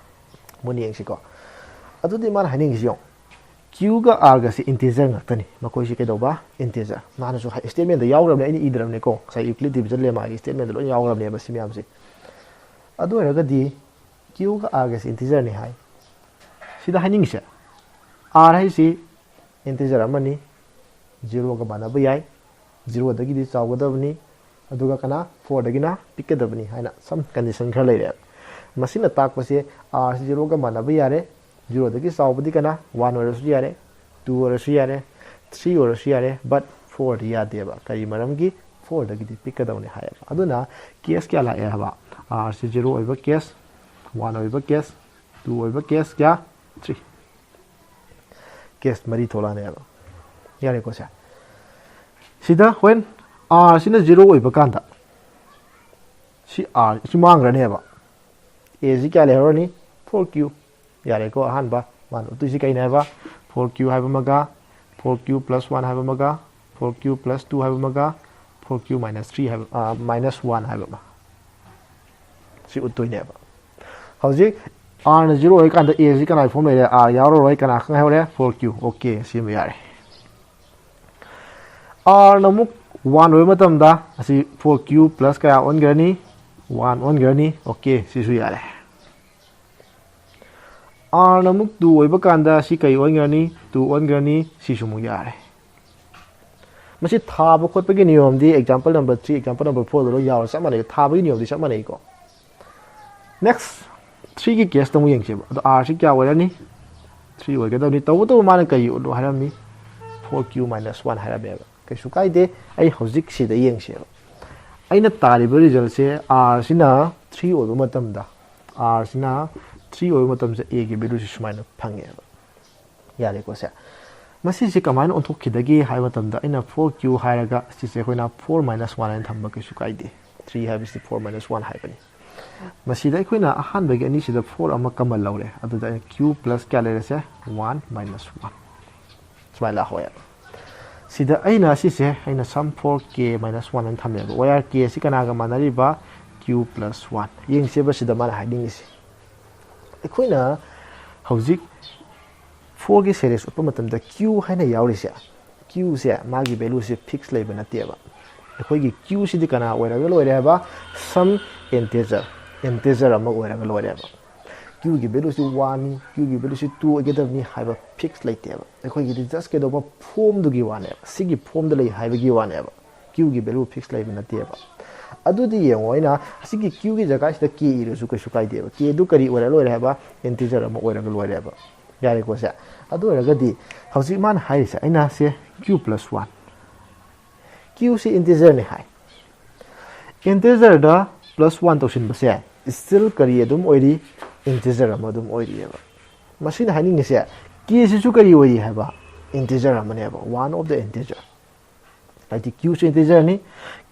ꯃꯨꯟꯅ ꯌꯦꯡꯁꯤꯀꯣ꯫ ꯑꯗꯨꯗꯤ ꯃꯥꯅ ꯍꯥꯏꯅꯤꯡꯉꯤꯁꯤ ꯌꯦꯡꯉꯣ꯫ ꯀ꯭ꯌꯨꯒ ꯑꯥꯔꯒꯁꯤ ꯏꯟꯇꯤꯖꯔ ꯉꯥꯛꯇꯅꯤ꯫ ꯃꯈꯣꯏꯁꯤ ꯀꯩꯗꯧꯕ? ꯏꯟꯇꯤꯖꯔ꯫ ꯃꯥꯅꯁꯨ ꯍꯥꯏ-, ꯁ꯭ꯇꯦꯠꯃꯦꯟꯗ ꯌꯥꯎꯈ꯭ꯔꯕꯅꯦ, ꯑꯩꯅ ꯏꯗ꯭ꯔꯕꯅꯦꯀꯣ꯫ ꯉꯁꯥꯏ ꯏꯎꯀ꯭ꯂꯤꯠ ꯗꯤꯕꯤꯖꯟ ꯂꯦꯃꯥꯒꯤ ꯁ꯭ꯇꯦꯠꯃꯦꯟꯗ ꯂꯣꯏ ꯌꯥꯎꯈ꯭ꯔꯕꯅꯦꯕ ꯁꯤ ꯃꯌꯥꯝꯁꯦ꯫ ꯑꯗꯨ ꯑꯣꯏꯔꯒꯗꯤ ꯀ꯭ꯌꯨꯒ ꯑꯥꯔꯒꯁꯤ ꯏꯟꯇꯤꯖꯔꯅꯤ ꯍꯥꯏ꯫ ꯁꯤꯗ ꯍꯥꯏꯅꯤꯡꯉꯤꯁꯦ, ꯑꯥꯔ ꯍꯥꯏꯁꯤ ꯏꯟꯇꯤꯖꯔ ꯑꯃꯅꯤ, ꯖꯤꯔꯣꯒ ꯃꯥꯟꯅꯕ ꯌꯥꯏ, ꯖꯤꯔꯣꯗꯒꯤꯗꯤ ꯆꯥꯎꯒꯗꯕꯅꯤ, ꯑꯗꯨꯒ ꯀꯅꯥ? ꯐꯣꯔꯗꯒꯤꯅ ꯄꯤꯛꯀꯗꯕꯅꯤ ꯍꯥꯏꯅ ꯁꯝ ꯀꯟꯗꯤꯁꯟ ꯈꯔ ꯂꯩꯔꯦꯕ꯫ ꯃꯁꯤꯅ ꯇꯥꯛꯄꯁꯦ ꯑꯥꯔꯁꯤ ꯖꯤꯔꯣꯒ ꯃꯥꯟꯅꯕ ꯌꯥꯔꯦ, ꯖꯤꯔꯣꯗꯒꯤ ꯆꯥꯎꯕꯗꯤ ꯀꯅꯥ? ꯋꯥꯟ ꯑꯣꯏꯔꯁꯨ ꯌꯥꯔꯦ, ꯇꯨ ꯑꯣꯏꯔꯁꯨ ꯌꯥꯔꯦ, ꯊ꯭ꯔꯤ ꯑꯣꯏꯔꯁꯨ ꯌꯥꯔꯦ, but ꯐꯣꯔꯗꯤ ꯌꯥꯗꯦꯕ꯫ ꯀꯔꯤ ꯃꯔꯝꯒꯤ? ꯐꯣꯔꯗꯒꯤꯗꯤ ꯄꯤꯛꯀꯗꯧꯅꯤ ꯍꯥꯏꯌꯦꯕ꯫ ꯑꯗꯨꯅ ꯀꯦꯁ ꯀꯌꯥ ꯂꯥꯛꯑꯦ ꯍꯥꯏꯕ? ꯑꯥꯔꯁꯤ ꯖꯤꯔꯣ ꯑꯣꯏꯕ ꯀꯦꯁ, ꯋꯥꯟ ꯑꯣꯏꯕ ꯀꯦꯁ, ꯇꯨ ꯑꯣꯏꯕ ꯀꯦꯁ, ꯀꯌꯥ? ꯊ꯭ꯔꯤ꯫ ꯀꯦꯁ ꯃꯔꯤ ꯊꯣꯛꯂꯛꯑꯅꯦꯕ꯫ ꯌꯥꯔꯦꯀꯣ ꯁꯦ? ꯁꯤꯗ when ꯑꯥꯔꯁꯤꯅ ꯖꯤꯔꯣ ꯑꯣꯏꯕ ꯀꯥꯟꯗ ꯁꯤ ꯑꯥꯔ ꯁꯤ ꯃꯥꯡꯈ꯭ꯔꯅꯦꯕ꯫ ꯑꯦꯁꯤ ꯀꯌꯥ ꯂꯩꯍꯧꯔꯅꯤ? Four Q. ꯌꯥꯔꯦꯀꯣ? ꯑꯍꯥꯟꯕ ꯃꯥꯅ ꯎꯠꯇꯣꯏꯁꯤ ꯀꯩꯅꯦ ꯍꯥꯏꯕ? ꯐꯣꯔ ꯀ꯭ꯌꯨ ꯍꯥꯏꯕ ꯑꯃꯒ, ꯐꯣꯔ ꯀ꯭ꯌꯨ ꯄ꯭ꯂꯁ ꯋꯥꯟ ꯍꯥꯏꯕ ꯑꯃꯒ, ꯐꯣꯔ ꯀ꯭ꯌꯨ ꯄ꯭ꯂꯁ ꯇꯨ ꯍꯥꯏꯕ ꯑꯃꯒ, ꯐꯣꯔ ꯀ꯭ꯌꯨ ꯃꯥꯏꯅꯁ ꯊ꯭ꯔꯤ ꯍꯥꯏꯕ, ꯃꯥꯏꯅꯁ ꯋꯥꯟ ꯍꯥꯏꯕ ꯑꯃ꯫ ꯁꯤ ꯎꯠꯇꯣꯏꯅꯦꯕ꯫ ꯍꯧꯖꯤꯛ ꯑꯥꯔꯅ ꯖꯤꯔꯣ ꯑꯣꯏꯔꯀꯥꯟꯗ ꯑꯦꯁꯤ ꯀꯅꯥꯒꯤ ꯐꯣꯝ ꯂꯩꯔꯦ? ꯑꯥꯔ ꯌꯥꯎꯔꯔꯣꯏ꯫ ꯀꯅꯥ ꯈꯪ ꯍꯥꯏꯍꯧꯔꯦ? Four Q. ꯑꯣꯀꯦ, ꯁꯤꯃ ꯌꯥꯔꯦ꯫ ꯑꯥꯔꯅ ꯑꯃꯨꯛ ꯋꯥꯟ ꯑꯣꯏꯕ ꯃꯇꯝꯗ ꯑꯁꯤ ꯐꯣꯔ ꯀ꯭ꯌꯨ ꯄ꯭ꯂꯁ ꯀꯌꯥ ꯑꯣꯟꯈ꯭ꯔꯅꯤ? ꯋꯥꯟ ꯑꯣꯟꯈ꯭ꯔꯅꯤ꯫ ꯑꯣꯀꯦ, ꯁꯤꯁꯨ ꯌꯥꯔꯦ꯫ ꯑꯥꯔꯅ ꯑꯃꯨꯛ ꯇꯨ ꯑꯣꯏꯕ ꯀꯥꯟꯗ ꯁꯤ ꯀꯩ ꯑꯣꯟꯈ꯭ꯔꯅꯤ? ꯇꯨ ꯑꯣꯟꯈ꯭ꯔꯅꯤ꯫ ꯁꯤꯁꯨ ꯑꯃꯨꯛ ꯌꯥꯔꯦ꯫ ꯃꯁꯤ ꯊꯥꯕ ꯈꯣꯠꯄꯒꯤ ꯅꯤꯌꯣꯝꯗꯤ example number three, example number fourꯗ ꯂꯣꯏ ꯌꯥꯎꯔ ꯆꯞ ꯃꯥꯟꯅꯩ꯫ ꯊꯥꯕꯒꯤ ꯅꯤꯌꯣꯝꯗꯤ ꯆꯞ ꯃꯥꯟꯅꯩꯀꯣ꯫ ꯅꯦꯛꯁ, ꯊ꯭ꯔꯤꯒꯤ ꯀꯦꯁꯇ ꯑꯃꯨꯛ ꯌꯦꯡꯁꯦꯕ꯫ ꯑꯗꯣ ꯑꯥꯔꯁꯤ ꯀꯌꯥ ꯑꯣꯏꯔꯅꯤ? ꯊ꯭ꯔꯤ ꯑꯣꯏꯒꯗꯕꯅꯤ꯫ ꯇꯧꯕꯇꯕꯨ ꯃꯥꯅ ꯀꯔꯤ ꯎꯠꯂꯣ ꯍꯥꯏꯔꯝꯃꯤ? ꯐꯣꯔ ꯀ꯭ꯌꯨ ꯃꯥꯏꯅꯁ ꯋꯥꯟ ꯍꯥꯏꯔꯝꯃꯦꯕ꯫ ꯀꯩꯁꯨ ꯀꯥꯏꯗꯦ꯫ ꯑꯩ ꯍꯧꯖꯤꯛ ꯁꯤꯗ ꯌꯦꯡꯁꯦꯕ꯫ ꯑꯩꯅ ꯇꯥꯔꯤꯕ ꯔꯤꯖꯜꯁꯦ ꯑꯥꯔꯁꯤꯅ ꯊ꯭ꯔꯤ ꯑꯣꯏꯕ ꯃꯇꯝꯗ, ꯑꯥꯔꯁꯤꯅ ꯊ꯭ꯔꯤ ꯑꯣꯏꯕ ꯃꯇꯝꯁꯦ ꯑꯦꯒꯤ ꯚꯦꯂꯨꯁꯤ ꯁꯨꯃꯥꯏꯅ ꯐꯪꯉꯦꯕ꯫ ꯌꯥꯔꯦꯀꯣ ꯁꯦ? ꯃꯁꯤꯁꯦ ꯀꯃꯥꯏꯅ ꯑꯣꯟꯊꯣꯛꯈꯤꯗꯒꯦ ꯍꯥꯏꯕ ꯃꯇꯝꯗ, ꯑꯩꯅ ꯐꯣꯔ ꯀ꯭ꯌꯨ ꯍꯥꯏꯔꯒ ꯁꯤꯁꯦ ꯑꯩꯈꯣꯏꯅ ꯐꯣꯔ ꯃꯥꯏꯅꯁ ꯋꯥꯟ ꯍꯥꯏꯅ ꯊꯝꯕ ꯀꯩꯁꯨ ꯀꯥꯏꯗꯦ꯫ ꯊ꯭ꯔꯤ ꯍꯥꯏꯕꯁꯤ ꯐꯣꯔ ꯃꯥꯏꯅꯁ ꯋꯥꯟ ꯍꯥꯏꯕꯅꯤ꯫ ꯃꯁꯤꯗ ꯑꯩꯈꯣꯏꯅ ꯑꯍꯥꯟꯕꯒꯤ ꯑꯅꯤꯁꯤꯗ ꯐꯣꯔ ꯑꯃ ꯀꯃꯟ ꯂꯧꯔꯦ꯫ ꯑꯗꯨꯗ ꯑꯩꯅ ꯀ꯭ꯌꯨ ꯄ꯭ꯂꯁ ꯀꯌꯥ ꯂꯩꯔꯁꯦ? One minus one. ꯁꯨꯃꯥꯏꯅ ꯂꯥꯛꯍꯧꯋꯦ꯫ ꯁꯤꯗ ꯑꯩꯅ ꯁꯤꯁꯦ ꯑꯩꯅ sum for k minus one ꯍꯥꯏꯅ ꯊꯝꯃꯦꯕ꯫ Where k ꯑꯁꯤ ꯀꯅꯥꯒ ꯃꯥꯟꯅꯔꯤꯕ? Q plus one꯫ ꯌꯦꯡꯁꯦꯕ ꯁꯤꯗ ꯃꯥꯅ ꯍꯥꯏꯅꯤꯡꯉꯤꯁꯦ꯫ ꯑꯩꯈꯣꯏꯅ ꯍꯧꯖꯤꯛ fourꯒꯤ series ꯎꯠꯄ ꯃꯇꯝꯗ q ꯍꯥꯏꯅ ꯌꯥꯎꯔꯤꯁꯦ, qꯁꯦ ꯃꯥꯒꯤ valueꯁꯦ fix ꯂꯩꯕ ꯅꯠꯇꯦꯕ꯫ ꯑꯩꯈꯣꯏꯒꯤ qꯁꯤꯗꯤ ꯀꯅꯥ ꯑꯣꯏꯔꯒ ꯂꯣꯏꯔꯦ ꯍꯥꯏꯕ? Some integer, integer ꯑꯃ ꯑꯣꯏꯔꯒ ꯂꯣꯏꯔꯦꯕ꯫ Qꯒꯤ valueꯁꯤ oneꯅꯤ, qꯒꯤ valueꯁꯤ two ꯑꯣꯏꯒꯗꯕꯅꯤ ꯍꯥꯏꯕ fix ꯂꯩꯇꯦꯕ꯫ ꯑꯩꯈꯣꯏꯒꯤꯗꯤ just ꯀꯩꯗꯧꯕ? Formꯗꯨꯒꯤ ꯋꯥꯅꯦꯕ, ꯁꯤꯒꯤ formꯗ ꯂꯩ ꯍꯥꯏꯕꯒꯤ ꯋꯥꯅꯦꯕ꯫ Qꯒꯤ value fix ꯂꯩꯕ ꯅꯠꯇꯦꯕ꯫ ꯑꯗꯨꯗꯤ ꯌꯦꯡꯉꯣ, ꯑꯩꯅ ꯑꯁꯤꯒꯤ qꯒꯤ ꯖꯒꯥꯁꯤꯗ k ꯏꯔꯁꯨ ꯀꯩꯁꯨ ꯀꯥꯏꯗꯦꯕ꯫ Kꯗꯨ ꯀꯔꯤ ꯑꯣꯏꯔ ꯂꯣꯏꯔꯦ ꯍꯥꯏꯕ? Integer ꯑꯃ ꯑꯣꯏꯔꯒ ꯂꯣꯏꯔꯦꯕ꯫ ꯌꯥꯔꯦꯀꯣ ꯁꯦ? ꯑꯗꯨ ꯑꯣꯏꯔꯒꯗꯤ ꯍꯧꯖꯤꯛ ꯃꯥꯅ ꯍꯥꯏꯔꯤꯁꯦ, ꯑꯩꯅ ꯁꯦ q plus one, Q ꯁꯤ integerꯅꯤ ꯍꯥꯏ꯫ Integerꯗ plus one ꯇꯧꯁꯤꯟꯕꯁꯦ still ꯀꯔꯤ ꯑꯗꯨꯝ ꯑꯣꯏꯔꯤ? Integer ꯑꯃ ꯑꯗꯨꯝ ꯑꯣꯏꯔꯤꯑꯕ꯫ ꯃꯁꯤꯅ ꯍꯥꯏꯅꯤꯡꯉꯤꯁꯦ K ꯁꯤꯁꯨ ꯀꯔꯤ ꯑꯣꯏꯔꯤ ꯍꯥꯏꯕ? Integer ꯑꯃꯅꯦꯕ, one of the integer꯫ ꯍꯥꯏꯗꯤ Q ꯁꯨ integerꯅꯤ,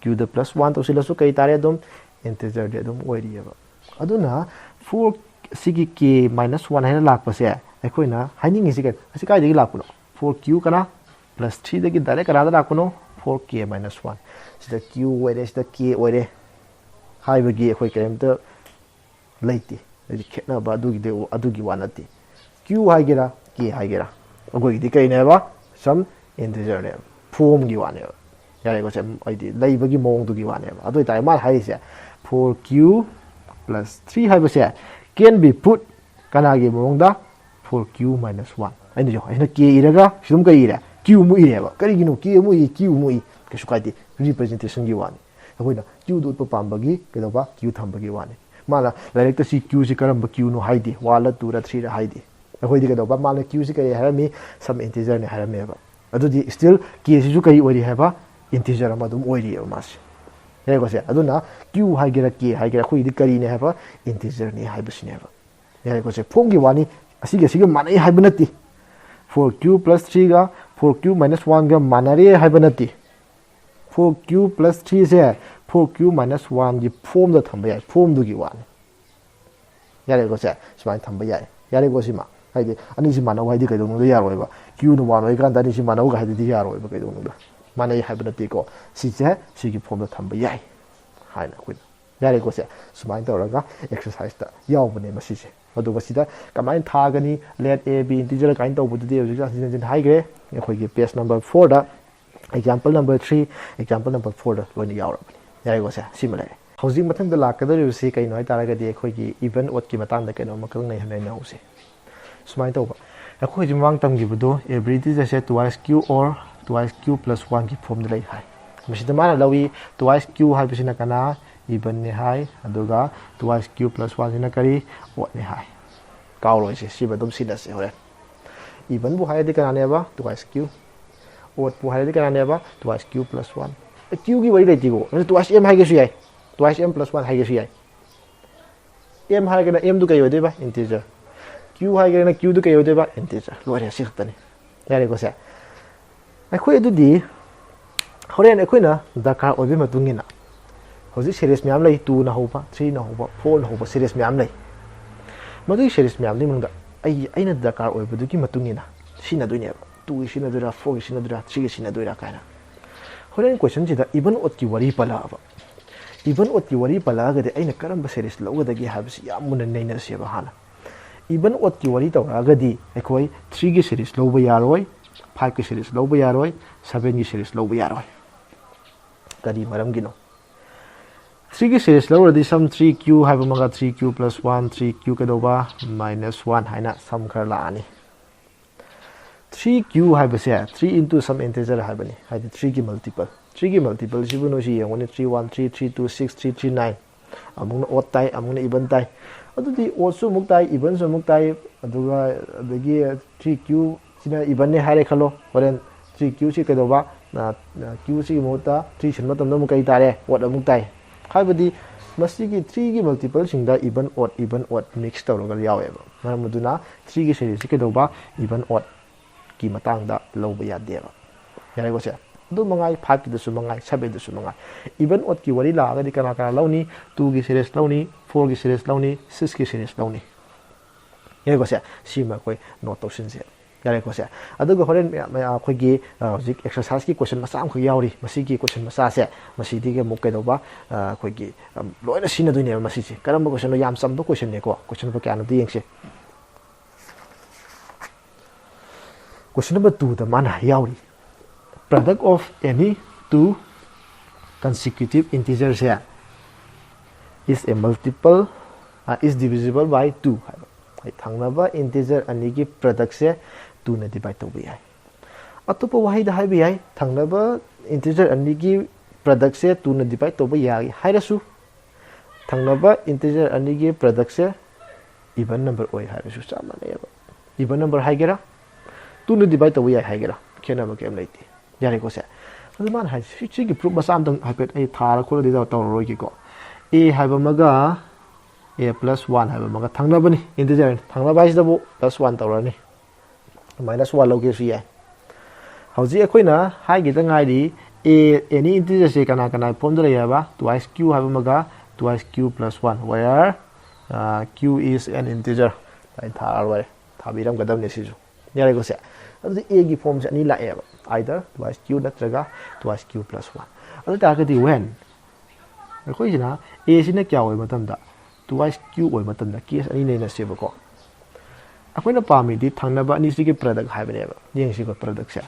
Qꯗ plus one ꯇꯧꯁꯤꯜꯂꯁꯨ ꯀꯔꯤ ꯇꯥꯔꯦ? ꯑꯗꯨꯝ integerꯗꯤ ꯑꯗꯨꯝ ꯑꯣꯏꯔꯤꯑꯕ꯫ ꯑꯗꯨꯅ four ꯁꯤꯒꯤ K minus one ꯍꯥꯏꯅ ꯂꯥꯛꯄꯁꯦ ꯑꯩꯈꯣꯏꯅ ꯍꯥꯏꯅꯤꯡꯉꯤꯁꯤ ꯀꯩꯅꯣ? ꯑꯁꯤ ꯀꯥꯏꯗꯒꯤ ꯂꯥꯛꯄꯅꯣ? Four Q ꯀꯅꯥ plus threeꯗꯒꯤ direct ꯀꯅꯥꯗ ꯂꯥꯛꯄꯅꯣ? Four K minus one꯫ ꯁꯤꯗ Q ꯑꯣꯏꯔꯦ, ꯁꯤꯗ K ꯑꯣꯏꯔꯦ ꯍꯥꯏꯕꯒꯤ ꯑꯩꯈꯣꯏ ꯀꯔꯤꯝꯇ ꯂꯩꯇꯦ꯫ ꯍꯥꯏꯗꯤ ꯈꯦꯠꯅꯕ ꯑꯗꯨꯒꯤꯗꯤ, ꯑꯗꯨꯒꯤ ꯋꯥ ꯅꯠꯇꯦ꯫ Q ꯍꯥꯏꯒꯦꯔꯥ K ꯍꯥꯏꯒꯦꯔꯥ, ꯑꯩꯈꯣꯏꯒꯤꯗꯤ ꯀꯩꯅꯦꯕ? Some integerꯅꯦꯕ, formꯒꯤ ꯋꯥꯅꯦꯕ꯫ ꯌꯥꯔꯦꯀꯣ? ꯁꯦ ꯍꯥꯏꯗꯤ ꯂꯩꯕꯒꯤ ꯃꯑꯣꯡꯗꯨꯒꯤ ꯋꯥꯅꯦꯕ꯫ ꯑꯗꯨ ꯑꯣꯏꯇꯥꯔꯗꯤ ꯃꯥꯅ ꯍꯥꯏꯔꯤꯁꯦ four Q plus three ꯍꯥꯏꯕꯁꯦ can be put ꯀꯅꯥꯒꯤ ꯃꯑꯣꯡꯗ? Four Q minus one꯫ ꯑꯩꯅꯁꯨ, ꯑꯩꯅ K ꯏꯔꯒ ꯁꯤ ꯑꯗꯨꯝ ꯀꯔꯤ ꯏꯔꯦ? Q ꯑꯃꯨꯛ ꯏꯔꯦꯕ꯫ ꯀꯔꯤꯒꯤꯅꯣ K ꯑꯃꯨꯛ ꯏ, Q ꯑꯃꯨꯛ ꯏ? ꯀꯩꯁꯨ ꯀꯥꯏꯗꯦ, representationꯒꯤ ꯋꯥꯅꯤ꯫ ꯑꯩꯈꯣꯏꯅ Qꯗꯨ ꯎꯠꯄ ꯄꯥꯝꯕꯒꯤ ꯀꯩꯗꯧꯕ? Q ꯊꯝꯕꯒꯤ ꯋꯥꯅꯤ꯫ ꯃꯥꯅ ꯂꯥꯏꯔꯤꯛꯇ ꯁꯤ Qꯁꯤ ꯀꯔꯝꯕ Qꯅꯣ ꯍꯥꯏꯗꯦ, oneꯂ twoꯔ threeꯔ ꯍꯥꯏꯗꯦ꯫ ꯑꯩꯈꯣꯏꯗꯤ ꯀꯩꯗꯧꯕ? ꯃꯥꯅ Qꯁꯤ ꯀꯔꯤ ꯍꯥꯏꯔꯝꯃꯤ? Some integerꯅꯤ ꯍꯥꯏꯔꯝꯃꯦꯕ꯫ ꯑꯗꯨꯗꯤ still Kꯁꯤꯁꯨ ꯀꯔꯤ ꯑꯣꯏꯔꯤ ꯍꯥꯏꯕ? Integer ꯑꯃ ꯑꯗꯨꯝ ꯑꯣꯏꯔꯤꯑꯕ ꯃꯥꯁꯦ꯫ ꯌꯥꯔꯦꯀꯣ ꯁꯦ? ꯑꯗꯨꯅ Q ꯍꯥꯏꯒꯦꯔꯥ K ꯍꯥꯏꯒꯦꯔꯥ, ꯑꯩꯈꯣꯏꯒꯤꯗꯤ ꯀꯔꯤꯅꯦ ꯍꯥꯏꯕ? Integerꯅꯤ ꯍꯥꯏꯕꯁꯤꯅꯦꯕ꯫ ꯌꯥꯔꯦꯀꯣ ꯁꯦ? Formꯒꯤ ꯋꯥꯅꯤ, ꯑꯁꯤꯒ ꯑꯁꯤꯒ ꯃꯥꯟꯅꯩ ꯍꯥꯏꯕ ꯅꯠꯇꯦ꯫ Four Q plus threeꯒ four Q minus oneꯒ ꯃꯥꯟꯅꯔꯦ ꯍꯥꯏꯕ ꯅꯠꯇꯦ꯫ Four Q plus threeꯁꯦ four Q minus oneꯒꯤ formꯗ ꯊꯝꯕ ꯌꯥꯏ, formꯗꯨꯒꯤ ꯋꯥꯅꯤ꯫ ꯌꯥꯔꯦꯀꯣ ꯁꯦ? ꯁꯨꯃꯥꯏꯅ ꯊꯝꯕ ꯌꯥꯏ꯫ ꯌꯥꯔꯦꯀꯣ ꯁꯤꯃ? ꯍꯥꯏꯗꯤ ꯑꯅꯤꯁꯤ ꯃꯥꯟꯅꯧ ꯍꯥꯏꯗꯤ ꯀꯩꯗꯧꯅꯨꯡꯗ ꯌꯥꯔꯣꯏꯕ꯫ Qꯅ one ꯑꯣꯏꯀꯥꯟꯗ ꯑꯅꯤꯁꯤ ꯃꯥꯟꯅꯧꯒ ꯍꯥꯏꯗꯨꯗꯤ ꯌꯥꯔꯣꯏꯕ ꯀꯩꯗꯧꯅꯨꯡꯗ꯫ ꯃꯥꯟꯅꯩ ꯍꯥꯏꯕ ꯅꯠꯇꯦꯀꯣ꯫ ꯁꯤꯁꯦ ꯁꯤꯒꯤ formꯗ ꯊꯝꯕ ꯌꯥꯏ ꯍꯥꯏꯅ ꯑꯩꯈꯣꯏꯅ꯫ ꯌꯥꯔꯦꯀꯣ ꯁꯦ? ꯁꯨꯃꯥꯏꯅ ꯇꯧꯔꯒ exerciseꯇ ꯌꯥꯎꯕꯅꯦ ꯃꯁꯤꯁꯦ꯫ ꯑꯗꯨꯒ ꯁꯤꯗ ꯀꯃꯥꯏꯅ ꯊꯥꯒꯅꯤ, let A be integer ꯀꯥꯏꯅ ꯇꯧꯕꯗꯨꯗꯤ ꯍꯧꯖꯤꯛ ꯍꯟꯖꯤꯟ ꯍꯟꯖꯤꯟ ꯍꯥꯏꯈ꯭ꯔꯦ꯫ ꯑꯩꯈꯣꯏꯒꯤ page number fourꯗ, example number three, example number fourꯗ ꯂꯣꯏꯅ ꯌꯥꯎꯔꯕꯅꯤ꯫ ꯌꯥꯔꯦꯀꯣ ꯁꯦ? ꯁꯤꯃ ꯂꯩꯔꯦ꯫ ꯍꯧꯖꯤꯛ ꯃꯊꯪꯗ ꯂꯥꯛꯀꯗꯧꯔꯤꯕꯁꯤ ꯀꯩꯅꯣ ꯍꯥꯏ ꯇꯥꯔꯒꯗꯤ ꯑꯩꯈꯣꯏꯒꯤ even oddꯀꯤ ꯃꯇꯥꯡꯗ ꯀꯩꯅꯣ ꯑꯃꯈꯛ ꯅꯩꯅꯍꯧꯁꯦ꯫ ꯁꯨꯃꯥꯏꯅ ꯇꯧꯕ, ꯑꯩꯈꯣꯏ ꯍꯧꯖꯤꯛ ꯃꯃꯥꯡ ꯇꯝꯈꯤꯕꯗꯣ every integerꯁꯦ twice Q or twice Q plus oneꯒꯤ formꯗ ꯂꯩ ꯍꯥꯏ꯫ ꯃꯁꯤꯗ ꯃꯥꯅ ꯂꯧꯏ twice Q ꯍꯥꯏꯕꯁꯤꯅ ꯀꯅꯥ? Evenꯅꯤ ꯍꯥꯏ, ꯑꯗꯨꯒ twice Q plus oneꯁꯤꯅ ꯀꯔꯤ? Oddꯅꯤ ꯍꯥꯏ꯫ ꯀꯥꯎꯔꯣꯏꯁꯦ, ꯁꯤꯕ ꯑꯗꯨꯝ ꯁꯤꯟꯅꯁꯦ ꯍꯣꯔꯦꯟ꯫ Evenꯕꯨ ꯍꯥꯏꯔꯗꯤ ꯀꯅꯥꯅꯦꯕ? Twice Q꯫ Oddꯄꯨ ꯍꯥꯏꯔꯗꯤ ꯀꯅꯥꯅꯦꯕ? Twice q plus one. Qꯒꯤ ꯋꯥꯔꯤ ꯂꯩꯇꯦꯀꯣ, ꯅꯠꯇ꯭ꯔ twice m ꯍꯥꯏꯒꯦꯁꯨ ꯌꯥꯏ, twice m plus one ꯍꯥꯏꯒꯦꯁꯨ ꯌꯥꯏ꯫ M ꯍꯥꯏꯔꯒꯅ mꯗꯨ ꯀꯩ ꯑꯣꯏꯗꯣꯏꯕ? Integer. Q ꯍꯥꯏꯔꯒꯅ qꯗꯨ ꯀꯩ ꯑꯣꯏꯗꯣꯏꯕ? Integer. ꯂꯣꯏꯔꯦ, ꯑꯁꯤ ꯈꯛꯇꯅꯤ꯫ ꯌꯥꯔꯦꯀꯣ ꯁꯦ? ꯑꯩꯈꯣꯏ ꯑꯗꯨꯗꯤ ꯍꯣꯔꯦꯟ ꯑꯩꯈꯣꯏꯅ ꯗꯔꯀꯥꯔ ꯑꯣꯏꯕꯒꯤ ꯃꯇꯨꯡ ꯏꯟꯅ ꯍꯧꯖꯤꯛ series ꯃꯌꯥꯝ ꯂꯩ, twoꯅ ꯍꯧꯕ, threeꯅ ꯍꯧꯕ, fourꯅ ꯍꯧꯕ series ꯃꯌꯥꯝ ꯂꯩ꯫ ꯃꯗꯨꯒꯤ series ꯃꯌꯥꯝꯗꯨꯒꯤ ꯃꯅꯨꯡꯗ ꯑꯩ, ꯑꯩꯅ ꯗꯔꯀꯥꯔ ꯑꯣꯏꯕꯗꯨꯒꯤ ꯃꯇꯨꯡ ꯏꯟꯅ ꯁꯤꯖꯤꯟꯅꯗꯣꯏꯅꯦꯕ꯫ Twoꯒꯤ ꯁꯤꯖꯤꯟꯅꯗꯣꯏꯔꯥ, fourꯒꯤ ꯁꯤꯖꯤꯟꯅꯗꯣꯏꯔꯥ, threeꯒꯤ ꯁꯤꯖꯤꯟꯅꯗꯣꯏꯔꯥ ꯀꯥꯏꯅ꯫ ꯍꯣꯔꯦꯟ questionꯁꯤꯗ even oddꯀꯤ ꯋꯥꯔꯤ ꯄꯜꯂꯛꯑꯕ, even oddꯀꯤ ꯋꯥꯔꯤ ꯄꯜꯂꯛꯑꯒꯗꯤ ꯑꯩꯅ ꯀꯔꯝꯕ series ꯂꯧꯒꯗꯒꯦ ꯍꯥꯏꯕꯁꯤ ꯌꯥꯝ ꯃꯨꯟꯅ ꯅꯩꯅꯔꯁꯦꯕ ꯍꯥꯟꯅ꯫ Even oddꯀꯤ ꯋꯥꯔꯤ ꯇꯧꯔꯛꯑꯒꯗꯤ ꯑꯩꯈꯣꯏ threeꯒꯤ series ꯂꯧꯕ ꯌꯥꯔꯣꯏ, fiveꯀꯤ series ꯂꯧꯕ ꯌꯥꯔꯣꯏ, sevenꯒꯤ series ꯂꯧꯕ ꯌꯥꯔꯣꯏ꯫ ꯀꯔꯤ ꯃꯔꯝꯒꯤꯅꯣ? Threeꯒꯤ series ꯂꯧꯔꯗꯤ some three q ꯍꯥꯏꯕ ꯑꯃꯒ three q plus one, three q ꯀꯩꯗꯧꯕ? Minus one ꯍꯥꯏꯅ some ꯈꯔ ꯂꯥꯛꯑꯅꯤ꯫ Three q ꯍꯥꯏꯕꯁꯦ three into some integer ꯍꯥꯏꯕꯅꯤ, ꯍꯥꯏꯗꯤ threeꯒꯤ multiple꯫ Threeꯒꯤ multipleꯁꯤꯕꯨ ꯅꯣꯏꯁꯤ ꯌꯦꯡꯉꯨꯅꯦ, three one, three three two, six three three nine꯫ ꯑꯃꯨꯛꯅ odd ꯇꯥꯏ, ꯑꯃꯨꯛꯅ even ꯇꯥꯏ꯫ ꯑꯗꯨꯗꯤ oddꯁꯨ ꯑꯃꯨꯛ ꯇꯥꯏ, evenꯁꯨ ꯑꯃꯨꯛ ꯇꯥꯏ, ꯑꯗꯨꯒ ꯑꯗꯒꯤ three q ꯁꯤꯅ evenꯅꯦ ꯍꯥꯏꯔꯦ ꯈꯜꯂꯣ, ꯍꯣꯔꯦꯟ three qꯁꯤ ꯀꯩꯗꯧꯕ? ꯅ, ꯅ, qꯁꯤꯒꯤ ꯃꯍꯨꯠꯇ three ꯁꯤꯟꯕ ꯃꯇꯝꯗ ꯑꯃꯨꯛ ꯀꯩ ꯇꯥꯔꯦ? Odd ꯑꯃꯨꯛ ꯇꯥꯏ꯫ ꯍꯥꯏꯕꯗꯤ ꯃꯁꯤꯒꯤ threeꯒꯤ multipleꯁꯤꯡꯗ even odd, even odd mix ꯇꯧꯔꯒ ꯌꯥꯎꯋꯦꯕ꯫ ꯃꯔꯝ ꯑꯗꯨꯅ threeꯒꯤ seriesꯁꯤ ꯀꯩꯗꯧꯕ? Even oddꯀꯤ ꯃꯇꯥꯡꯗ ꯂꯧꯕ ꯌꯥꯗꯦꯕ꯫ ꯌꯥꯔꯦꯀꯣ ꯁꯦ? ꯑꯗꯨ ꯃꯉꯥꯏ, fiveꯀꯤꯗꯁꯨ ꯃꯉꯥꯏ, sevenꯗꯁꯨ ꯃꯉꯥꯏ꯫ Even oddꯀꯤ ꯋꯥꯔꯤ ꯂꯥꯛꯑꯒꯗꯤ ꯀꯅꯥ ꯀꯅꯥ ꯂꯧꯅꯤ? Twoꯒꯤ series ꯂꯧꯅꯤ, fourꯒꯤ series ꯂꯧꯅꯤ, sixꯀꯤ series ꯂꯧꯅꯤ꯫ ꯌꯥꯔꯦꯀꯣ ꯁꯦ? ꯁꯤꯃ ꯑꯩꯈꯣꯏ note ꯇꯧꯁꯤꯟꯁꯦ꯫ ꯌꯥꯔꯦꯀꯣ ꯁꯦ? ꯑꯗꯨꯒ ꯍꯣꯔꯦꯟ ꯃꯌꯥꯝ, ꯃꯌꯥꯝ ꯑꯩꯈꯣꯏꯒꯤ, ꯑ, ꯍꯧꯖꯤꯛ exerciseꯀꯤ question ꯃꯆꯥ ꯑꯃꯈꯛ ꯌꯥꯎꯔꯤ꯫ ꯃꯁꯤꯒꯤ question ꯃꯆꯥꯁꯦ, ꯃꯁꯤꯗꯒꯤ ꯑꯃꯨꯛ ꯀꯩꯗꯧꯕ, ꯑ, ꯑꯩꯈꯣꯏꯒꯤ, ꯑ, ꯂꯣꯏꯅ ꯁꯤꯖꯤꯟꯅꯗꯣꯏꯅꯦꯕ ꯃꯁꯤꯁꯦ꯫ ꯀꯔꯝꯕ questionꯅꯣ? ꯌꯥꯝ ꯆꯝꯕ questionꯅꯦꯀꯣ꯫ Question number ꯀꯌꯥꯅꯣꯗꯤ ꯌꯦꯡꯁꯦ꯫ Question number twoꯗ ꯃꯥꯅ ꯌꯥꯎꯔꯤ, product of any two consecutive integerꯁꯦ is a multiple, uh, is divisible by two ꯍꯥꯏꯕ꯫ ꯑꯩ ꯊꯪꯅꯕ integer ꯑꯅꯤꯒꯤ productꯁꯦ twoꯅ divide ꯇꯧꯕ ꯌꯥꯏ꯫ ꯑꯇꯣꯞꯄ ꯋꯥꯍꯩꯗ ꯍꯥꯏꯕ ꯌꯥꯏ, ꯊꯪꯅꯕ integer ꯑꯅꯤꯒꯤ productꯁꯦ twoꯅ divide ꯇꯧꯕ ꯌꯥꯏ ꯍꯥꯏꯔꯁꯨ, ꯊꯪꯅꯕ integer ꯑꯅꯤꯒꯤ productꯁꯦ even number ꯑꯣꯏ ꯍꯥꯏꯔꯁꯨ ꯆꯞ ꯃꯥꯟꯅꯩꯑꯕ꯫ Even number ꯍꯥꯏꯒꯦꯔꯥ, ꯇꯨꯅ ꯗꯤꯚꯥꯏꯠ ꯇꯧꯕ ꯌꯥꯏ ꯍꯥꯏꯒꯦꯔꯥ? ꯈꯦꯠꯅꯕ ꯀꯩꯝ ꯂꯩꯇꯦ꯫ ꯌꯥꯔꯦꯀꯣ ꯁꯦ? ꯑꯗꯨ ꯃꯥꯅ ꯍꯥꯏꯁꯦ, ꯁꯤ- ꯁꯤꯒꯤ ꯄ꯭ꯔꯨꯐ ꯃꯆꯥ ꯑꯝꯇꯪ ꯍꯥꯏꯐꯦꯠ ꯑꯩ ꯊꯥꯔ ꯈꯣꯠꯂꯗꯤ ꯇꯧ- ꯇꯧꯔꯔꯣꯏꯒꯦꯀꯣ꯫ ꯑꯦ ꯍꯥꯏꯕ ꯑꯃꯒ ꯑꯦ ꯄ꯭ꯂꯁ ꯋꯥꯟ ꯍꯥꯏꯕ ꯑꯃꯒ ꯊꯪꯅꯕꯅꯤ, ꯏꯟꯇꯤꯖꯔ꯫ ꯊꯪꯅꯕ ꯍꯥꯏꯁꯤꯗꯕꯨ ꯄ꯭ꯂꯁ ꯋꯥꯟ ꯇꯧꯔꯅꯤ, ꯃꯥꯏꯅꯁ ꯋꯥꯟ ꯂꯧꯒꯦꯁꯨ ꯌꯥꯏ꯫ ꯍꯧꯖꯤꯛ ꯑꯩꯈꯣꯏꯅ ꯍꯥꯏꯈꯤꯗ ꯉꯥꯏꯔꯤ, ꯑꯦ ꯑꯦꯅꯤ ꯏꯟꯇꯤꯖꯔꯁꯦ ꯀꯅꯥ ꯀꯅꯥꯒꯤ ꯐꯣꯝꯗ ꯂꯩ ꯍꯥꯏꯕ? ꯇꯨ ꯑꯥꯏꯁ ꯀ꯭ꯌꯨ ꯍꯥꯏꯕ ꯑꯃꯒ two ice q plus one, where q is an integer꯫ ꯑꯗꯨꯃꯥꯏꯅ ꯊꯥꯔ ꯂꯣꯏꯔꯦ, ꯊꯥꯕꯤꯔꯝꯒꯗꯕꯅꯤ ꯁꯤꯁꯨ꯫ ꯌꯥꯔꯦꯀꯣ ꯁꯦ? ꯑꯗꯨꯗꯤ ꯑꯦꯒꯤ ꯐꯣꯝꯁꯦ ꯑꯅꯤ ꯂꯥꯛꯑꯦꯕ, either two ice cube ꯅꯠꯇ꯭ꯔꯒ two ice cube plus one꯫ ꯑꯗꯨ ꯇꯥꯔꯒꯗꯤ when ꯑꯩꯈꯣꯏꯁꯤꯅ ꯑꯦꯁꯤꯅ ꯀꯌꯥ ꯑꯣꯏꯕ ꯃꯇꯝꯗ? Two ice cube ꯑꯣꯏꯕ ꯃꯇꯝꯗ꯫ ꯀꯦꯁ ꯑꯅꯤ ꯂꯩꯅꯁꯦꯕꯀꯣ꯫ ꯑꯩꯈꯣꯏꯅ ꯄꯥꯝꯃꯤꯗꯤ ꯊꯪꯅꯕ ꯑꯅꯤꯁꯤꯒꯤ ꯄ꯭ꯔꯗꯛ ꯍꯥꯏꯕꯅꯦꯕ꯫ ꯌꯦꯡꯁꯤꯀꯣ, ꯄ꯭ꯔꯗꯛꯁꯦ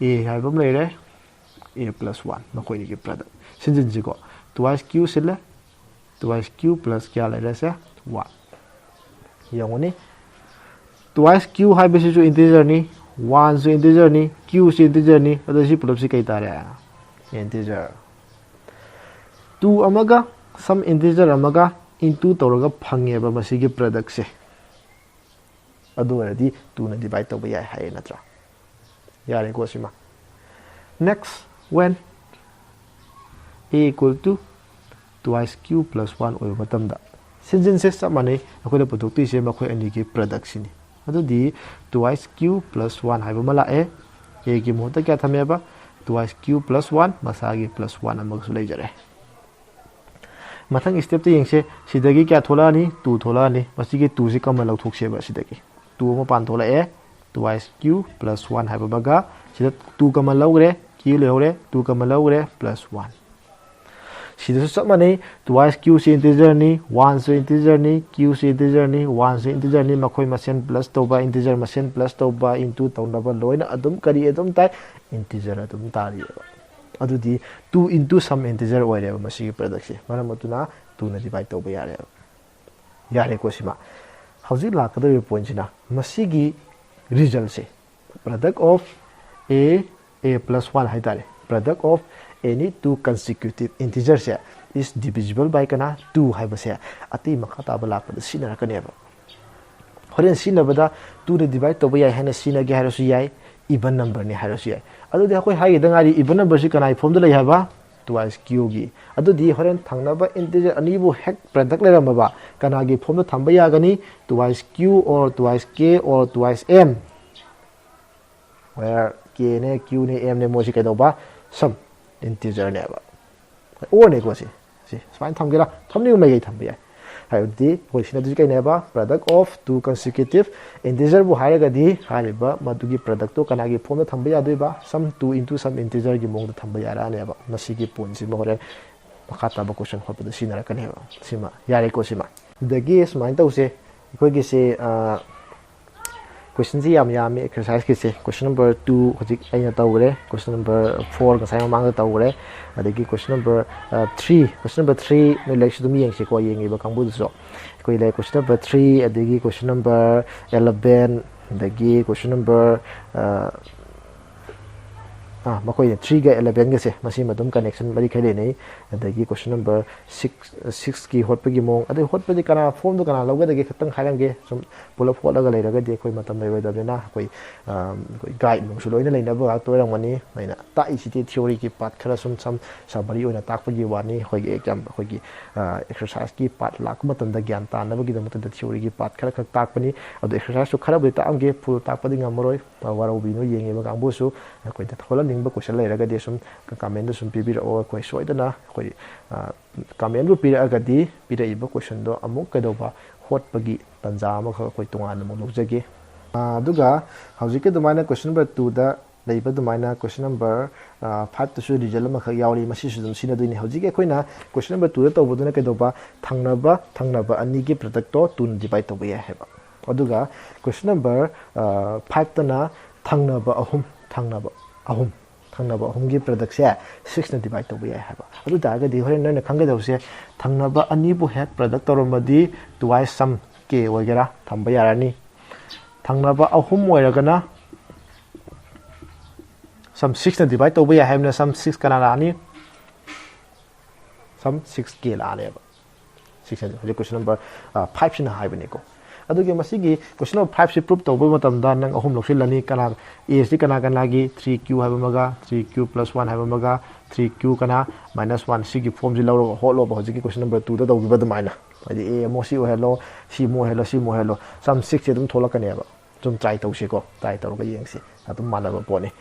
ꯑꯦ ꯍꯥꯏꯕ ꯑꯃ ꯂꯩꯔꯦ, ꯑꯦ ꯄ꯭ꯂꯁ ꯋꯥꯟ, ꯃꯈꯣꯏꯅꯤꯒꯤ ꯄ꯭ꯔꯗꯛ꯫ ꯁꯤꯟꯖꯤꯟꯁꯤꯀꯣ, two ice cube ꯁꯤꯜꯂꯦ, two ice cube plus ꯀꯌꯥ ꯂꯩꯔꯦ ꯁꯦ? ꯋꯥꯟ꯫ ꯌꯦꯡꯉꯨꯅꯤ, two ice cube ꯍꯥꯏꯕꯁꯤꯁꯨ ꯏꯟꯇꯤꯖꯔꯅꯤ, ꯋꯥꯟꯁꯨ ꯏꯟꯇꯤꯖꯔꯅꯤ, ꯀ꯭ꯌꯨꯁꯨ ꯏꯟꯇꯤꯖꯔꯅꯤ꯫ ꯑꯗꯣ ꯁꯤ ꯄꯨꯂꯞꯁꯤ ꯀꯩ ꯇꯥꯔꯦ? ꯏꯟꯇꯤꯖꯔ꯫ ꯇꯨ ꯑꯃꯒ ꯁꯝ ꯏꯟꯇꯤꯖꯔ ꯑꯃꯒ ꯏꯟꯇꯨ ꯇꯧꯔꯒ ꯐꯪꯉꯦꯕ ꯃꯁꯤꯒꯤ ꯄ꯭ꯔꯗꯛꯁꯦ꯫ ꯑꯗꯨ ꯑꯣꯏꯔꯗꯤ ꯇꯨꯅ ꯗꯤꯚꯥꯏꯠ ꯇꯧꯕ ꯌꯥꯏ ꯍꯥꯏꯌꯦ ꯅꯠꯇ꯭ꯔꯥ? ꯌꯥꯔꯦꯀꯣ ꯁꯤꯃ꯫ Next, when a equal to two ice cube plus one ꯑꯣꯏꯕ ꯃꯇꯝꯗ, ꯁꯤꯟꯖꯤꯟꯁꯦ ꯆꯞ ꯃꯥꯟꯅꯩ꯫ ꯑꯩꯈꯣꯏꯅ ꯄꯨꯊꯣꯛꯇꯣꯏꯁꯦ ꯃꯈꯣꯏ ꯑꯅꯤꯒꯤ ꯄ꯭ꯔꯗꯛꯁꯤꯅꯤ꯫ ꯑꯗꯨꯗꯤ two ice cube plus one ꯍꯥꯏꯕ ꯑꯃ ꯂꯥꯛꯑꯦ꯫ ꯑꯦꯒꯤ ꯃꯍꯨꯠꯇ ꯀꯌꯥ ꯊꯝꯃꯦꯕ? Two ice cube plus one, ꯃꯁꯥꯒꯤ ꯄ꯭ꯂꯁ ꯋꯥꯟ ꯑꯃꯒꯁꯨ ꯂꯩꯖꯔꯦ꯫ ꯃꯊꯪ ꯁ꯭ꯇꯦꯞꯇ ꯌꯦꯡꯁꯦ꯫ ꯁꯤꯗꯒꯤ ꯀꯌꯥ ꯊꯣꯛꯂꯛꯑꯅꯤ? ꯇꯨ ꯊꯣꯛꯂꯛꯑꯅꯤ꯫ ꯃꯁꯤꯒꯤ ꯇꯨꯁꯤ ꯀꯃꯟ ꯂꯧꯊꯣꯛꯁꯦꯕ꯫ ꯁꯤꯗꯒꯤ ꯇꯨ ꯑꯃ ꯄꯥꯟ ꯊꯣꯛꯂꯛꯑꯦ꯫ Two ice cube plus one ꯍꯥꯏꯕ ꯑꯃꯒ, ꯁꯤꯗ ꯇꯨ ꯀꯃꯟ ꯂꯧꯈ꯭ꯔꯦ, ꯀ꯭ꯌꯨ ꯂꯩꯍꯧꯔꯦ, ꯇꯨ ꯀꯃꯟ ꯂꯧꯈ꯭ꯔꯦ, ꯄ꯭ꯂꯁ ꯋꯥꯟ꯫ ꯁꯤꯗꯁꯨ ꯆꯞ ꯃꯥꯟꯅꯩ꯫ Two ice cube ꯁꯤ ꯏꯟꯇꯤꯖꯔꯅꯤ, ꯋꯥꯟꯁꯨ ꯏꯟꯇꯤꯖꯔꯅꯤ, ꯀ꯭ꯌꯨꯁꯨ ꯏꯟꯇꯤꯖꯔꯅꯤ, ꯋꯥꯟꯁꯨ ꯏꯟꯇꯤꯖꯔꯅꯤ꯫ ꯃꯈꯣꯏ ꯃꯁꯦꯟ ꯄ꯭ꯂꯁ ꯇꯧꯕ, ꯏꯟꯇꯤꯖꯔ ꯃꯁꯦꯟ ꯄ꯭ꯂꯁ ꯇꯧꯕ, ꯏꯟꯇꯨ ꯇꯧꯅꯕ, ꯂꯣꯏꯅ ꯑꯗꯨꯝ ꯀꯔꯤ ꯑꯗꯨꯝ ꯇꯥꯏ? ꯏꯟꯇꯤꯖꯔ ꯑꯗꯨꯝ ꯇꯥꯔꯤꯑꯕ꯫ ꯑꯗꯨꯗꯤ two into some integer ꯑꯣꯏꯔꯦꯕ ꯃꯁꯤꯒꯤ ꯄ꯭ꯔꯗꯛꯁꯦ꯫ ꯃꯔꯝ ꯑꯗꯨꯅ ꯇꯨꯅ ꯗꯤꯚꯥꯏꯠ ꯇꯧꯕ ꯌꯥꯔꯦꯕ꯫ ꯌꯥꯔꯦꯀꯣ ꯁꯤꯃ꯫ ꯍꯧꯖꯤꯛ ꯂꯥꯛꯀꯗꯧꯔꯤꯕ ꯄꯣꯏꯟꯁꯤꯅ ꯃꯁꯤꯒꯤ ꯔꯤꯖꯜꯁꯦ, product of a, a plus one ꯍꯥꯏ ꯇꯥꯔꯦ, product of any two consecutive integerꯁꯦ is divisible by ꯀꯅꯥ? Two ꯍꯥꯏꯕꯁꯦ ꯑꯇꯩ ꯃꯈꯥ ꯇꯥꯕ ꯂꯥꯛꯄꯗ ꯁꯤꯖꯤꯟꯅꯔꯛꯀꯅꯦꯕ꯫ ꯍꯣꯔꯦꯟ ꯁꯤꯖꯤꯟꯅꯕꯗ ꯇꯨꯅ divide ꯇꯧꯕ ꯌꯥꯏ ꯍꯥꯏꯅ ꯁꯤꯖꯤꯟꯅꯒꯦ ꯍꯥꯏꯔꯁꯨ ꯌꯥꯏ, even numberꯅꯤ ꯍꯥꯏꯔꯁꯨ ꯌꯥꯏ꯫ ꯑꯗꯨꯗꯤ ꯑꯩꯈꯣꯏ ꯍꯥꯏꯒꯗ ꯉꯥꯏꯔꯤ, even numberꯁꯤ ꯀꯅꯥꯒꯤ formꯗ ꯂꯩ ꯍꯥꯏꯕ? Twice qꯒꯤ꯫ ꯑꯗꯨꯗꯤ ꯍꯣꯔꯦꯟ ꯊꯪꯅꯕ integer ꯑꯅꯤꯕꯨ ꯍꯦꯛ product ꯂꯩꯔꯝꯃꯕ, ꯀꯅꯥꯒꯤ formꯗ ꯊꯝꯕ ꯌꯥꯒꯅꯤ? Twice q or twice k or twice m, where kꯅꯦ, qꯅꯦ, mꯅꯦ, ꯃꯣꯏꯁꯤ ꯀꯩꯗꯧꯕ? Some integerꯅꯦꯕ꯫ Orꯅꯦꯀꯣ ꯁꯤ꯫ ꯁꯤ ꯁꯨꯃꯥꯏꯅ ꯊꯝꯒꯦꯔꯥ? ꯊꯝꯅꯤꯡꯕ ꯃꯥꯏꯀꯩ ꯊꯝꯕ ꯌꯥꯏ꯫ ꯍꯥꯏꯕꯗꯤ ꯑꯩꯈꯣꯏ ꯁꯤꯅꯗꯣꯏꯁꯤ ꯀꯩꯅꯦꯕ? Product of two consecutive integerꯕꯨ ꯍꯥꯏꯔꯒꯗꯤ ꯍꯥꯏꯔꯤꯕ ꯃꯗꯨꯒꯤ productꯇꯣ ꯀꯅꯥꯒꯤ formꯗ ꯊꯝꯕ ꯌꯥꯗꯣꯏꯕ? Some two into some integerꯒꯤ ꯃꯑꯣꯡꯗ ꯊꯝꯕ ꯌꯥꯔꯛꯑꯅꯦꯕ꯫ ꯃꯁꯤꯒꯤ pointꯁꯤꯃ ꯍꯣꯔꯦꯟ ꯃꯈꯥ ꯇꯥꯕ question ꯍꯣꯠꯄꯗ ꯁꯤꯖꯤꯟꯅꯔꯛꯀꯅꯦꯕ꯫ ꯁꯤꯃ ꯌꯥꯔꯦꯀꯣ ꯁꯤꯃ꯫ ꯑꯗꯒꯤ ꯁꯨꯃꯥꯏꯅ ꯇꯧꯁꯦ꯫ ꯑꯩꯈꯣꯏꯒꯤꯁꯦ, ꯑ, questionꯁꯤ ꯌꯥꯝ ꯌꯥꯝꯃꯤ exerciseꯀꯤꯁꯦ꯫ Question number two ꯍꯧꯖꯤꯛ ꯑꯩꯅ ꯇꯧꯈ꯭ꯔꯦ, question number four ꯉꯁꯥꯏ ꯃꯃꯥꯡꯗ ꯇꯧꯈ꯭ꯔꯦ, ꯑꯗꯒꯤ question number, ꯑ, three, question number three ꯅꯣꯏ ꯂꯥꯏꯔꯤꯛꯁꯨ ꯑꯗꯨꯝ ꯌꯦꯡꯁꯤꯀꯣ, ꯌꯦꯡꯉꯤꯕ ꯀꯥꯡꯕꯨꯗꯨꯁꯨ꯫ ꯑꯩꯈꯣꯏ ꯂꯩ question number three, ꯑꯗꯒꯤ question number eleven, ꯑꯗꯒꯤ question number, ꯑ, ꯑꯥ, ꯃꯈꯣꯏꯅ threeꯒ elevenꯒꯁꯦ, ꯃꯁꯤꯃ ꯑꯗꯨꯝ connection ꯃꯔꯤ ꯈꯔ ꯂꯩꯅꯩ꯫ ꯑꯗꯒꯤ question number six, sixꯀꯤ ꯍꯣꯠꯄꯒꯤ ꯃꯑꯣꯡ, ꯑꯗꯩ ꯍꯣꯠꯄꯗꯤ ꯀꯅꯥ formꯗꯣ ꯀꯅꯥ ꯂꯧꯒꯗꯒꯦ ꯈꯛꯇꯪ ꯍꯥꯏꯔꯝꯒꯦ꯫ ꯁꯨꯝ ꯄꯨꯂꯞ ꯍꯣꯠꯂꯒ ꯂꯩꯔꯒꯗꯤ ꯑꯩꯈꯣꯏ ꯃꯇꯝ ꯂꯩꯔꯣꯏꯗꯕꯅꯤꯅ ꯑꯩꯈꯣꯏ, ꯑꯥ, ꯑꯩꯈꯣꯏ guide ꯅꯨꯡꯁꯨ ꯂꯣꯏꯅ ꯂꯩꯅꯕ ꯉꯥꯛꯇ ꯑꯣꯏꯔꯝꯒꯅꯤ꯫ ꯑꯩꯅ ꯇꯥꯛꯏꯁꯤꯗꯤ theoryꯒꯤ part ꯈꯔ ꯁꯨꯝ, ꯁꯝ summary ꯑꯣꯏꯅ ꯇꯥꯛꯄꯒꯤ ꯋꯥꯅꯤ꯫ ꯑꯩꯈꯣꯏꯒꯤ exam, ꯑꯩꯈꯣꯏꯒꯤ, ꯑꯥ, exerciseꯀꯤ part ꯂꯥꯛꯄ ꯃꯇꯝꯗ ꯒ꯭ꯌꯥꯟ ꯇꯥꯅꯕꯒꯤꯗꯃꯛꯇꯗ theoryꯒꯤ part ꯈꯔ ꯈꯛ ꯇꯥꯛꯄꯅꯤ꯫ ꯑꯗꯣ exerciseꯁꯨ ꯈꯔꯕꯨꯗꯤ ꯇꯥꯛꯑꯝꯒꯦ, full ꯇꯥꯛꯄꯗꯤ ꯉꯝꯃꯔꯣꯏ꯫ ꯋꯥꯔꯧꯕꯤꯅꯨ, ꯌꯦꯡꯉꯤꯕ ꯀꯥꯡꯕꯨꯁꯨ ꯑꯩꯈꯣꯏꯗ ꯍꯣꯠꯍꯟꯅꯤꯡꯕ question ꯂꯩꯔꯒꯗꯤ ꯁꯨꯝ commentꯗ ꯁꯨꯝ ꯄꯤꯕꯤꯔꯛꯑꯣ꯫ ꯑꯩꯈꯣꯏ ꯁꯣꯏꯗꯅ ꯑꯩꯈꯣꯏ, ꯑ, commentꯕꯨ ꯄꯤꯔꯛꯑꯒꯗꯤ ꯄꯤꯔꯛꯏꯕ questionꯗꯣ ꯑꯃꯨꯛ ꯀꯩꯗꯧꯕ ꯍꯣꯠꯄꯒꯤ ꯇꯥꯟꯖꯥ ꯑꯃꯈꯛ ꯑꯩꯈꯣꯏ ꯇꯣꯉꯥꯟꯅ ꯑꯃꯨꯛ ꯂꯧꯖꯒꯦ꯫ ꯑ, ꯑꯗꯨꯒ ꯍꯧꯖꯤꯛꯀꯤ ꯑꯗꯨꯃꯥꯏꯅ question number twoꯗ ꯂꯩꯕ ꯑꯗꯨꯃꯥꯏꯅ question number, ꯑ, fiveꯇꯁꯨ result ꯑꯃꯈꯛ ꯌꯥꯎꯔꯤ, ꯃꯁꯤꯁꯨ ꯑꯗꯨꯝ ꯁꯤꯖꯤꯟꯅꯗꯣꯏꯅꯤ꯫ ꯍꯧꯖꯤꯛꯀꯤ ꯑꯩꯈꯣꯏꯅ question number twoꯗ ꯇꯧꯕꯗꯨꯅ ꯀꯩꯗꯧꯕ? ꯊꯪꯅꯕ, ꯊꯪꯅꯕ ꯑꯅꯤꯒꯤ productꯇꯣ twoꯅ divide ꯇꯧꯕ ꯌꯥꯏ ꯍꯥꯏꯕ꯫ ꯑꯗꯨꯒ question number, ꯑ, fiveꯇꯅ ꯊꯪꯅꯕ ꯑꯍꯨꯝ, ꯊꯪꯅꯕ ꯑꯍꯨꯝ, ꯊꯪꯅꯕ ꯑꯍꯨꯝꯒꯤ productꯁꯦ sixꯅ divide ꯇꯧꯕ ꯌꯥꯏ ꯍꯥꯏꯕ꯫ ꯑꯗꯨ ꯇꯥꯔꯒꯗꯤ ꯍꯣꯔꯦꯟ ꯅꯣꯏꯅ ꯈꯪꯒꯗꯕꯁꯦ, ꯊꯪꯅꯕ ꯑꯅꯤꯕꯨ ꯍꯦꯛ product ꯇꯧꯔꯝꯃꯗꯤ twice some k ꯑꯣꯏꯒꯦꯔꯥ ꯊꯝꯕ ꯌꯥꯔꯅꯤ꯫ ꯊꯪꯅꯕ ꯑꯍꯨꯝ ꯑꯣꯏꯔꯒꯅ some sixꯅ divide ꯇꯧꯕ ꯌꯥꯏ ꯍꯥꯏꯕꯅ some six ꯀꯅꯥ ꯂꯥꯛꯑꯅꯤ? Some six k ꯂꯥꯛꯑꯅꯦꯕ꯫ Six ꯍꯥꯏꯁꯦ ꯍꯧꯖꯤꯛ question number, ꯑ, fiveꯁꯤꯅ ꯍꯥꯏꯕꯅꯤꯀꯣ꯫ ꯑꯗꯨꯒꯤ ꯃꯁꯤꯒꯤ question number five ꯁꯤ proof ꯇꯧꯕ ꯃꯇꯝꯗ ꯅꯪ ꯑꯍꯨꯝ ꯂꯧꯁꯤꯜꯂꯅꯤ꯫ ꯀꯅꯥ, A ꯁꯤ ꯀꯅꯥ ꯀꯅꯥꯒꯤ? Three Q ꯍꯥꯏꯕ ꯑꯃꯒ, three Q plus one ꯍꯥꯏꯕ ꯑꯃꯒ, three Q ꯀꯅꯥ? Minus one꯫ ꯁꯤꯒꯤ formꯁꯤ ꯂꯧꯔꯒ ꯍꯣꯠꯂꯣꯕ, ꯍꯧꯖꯤꯛꯀꯤ question number twoꯗ ꯇꯧꯈꯤꯕ ꯑꯗꯨꯃꯥꯏꯅ꯫ ꯍꯥꯏꯗꯤ A ꯑꯃ ꯁꯤ ꯑꯣꯏꯍꯜꯂꯣ, ꯁꯤ ꯑꯃ ꯑꯣꯏꯍꯜꯂꯣ, ꯁꯤ ꯑꯃ ꯑꯣꯏꯍꯜꯂꯣ, sum sixꯁꯦ ꯑꯗꯨꯝ ꯊꯣꯛꯂꯛꯀꯅꯦꯕ꯫ ꯁꯨꯝ try ꯇꯧꯁꯤꯀꯣ, try ꯇꯧꯔꯒ ꯌꯦꯡꯁꯤ, ꯑꯗꯨꯝ ꯃꯥꯟꯅꯕ ꯄꯣꯠꯅꯤ꯫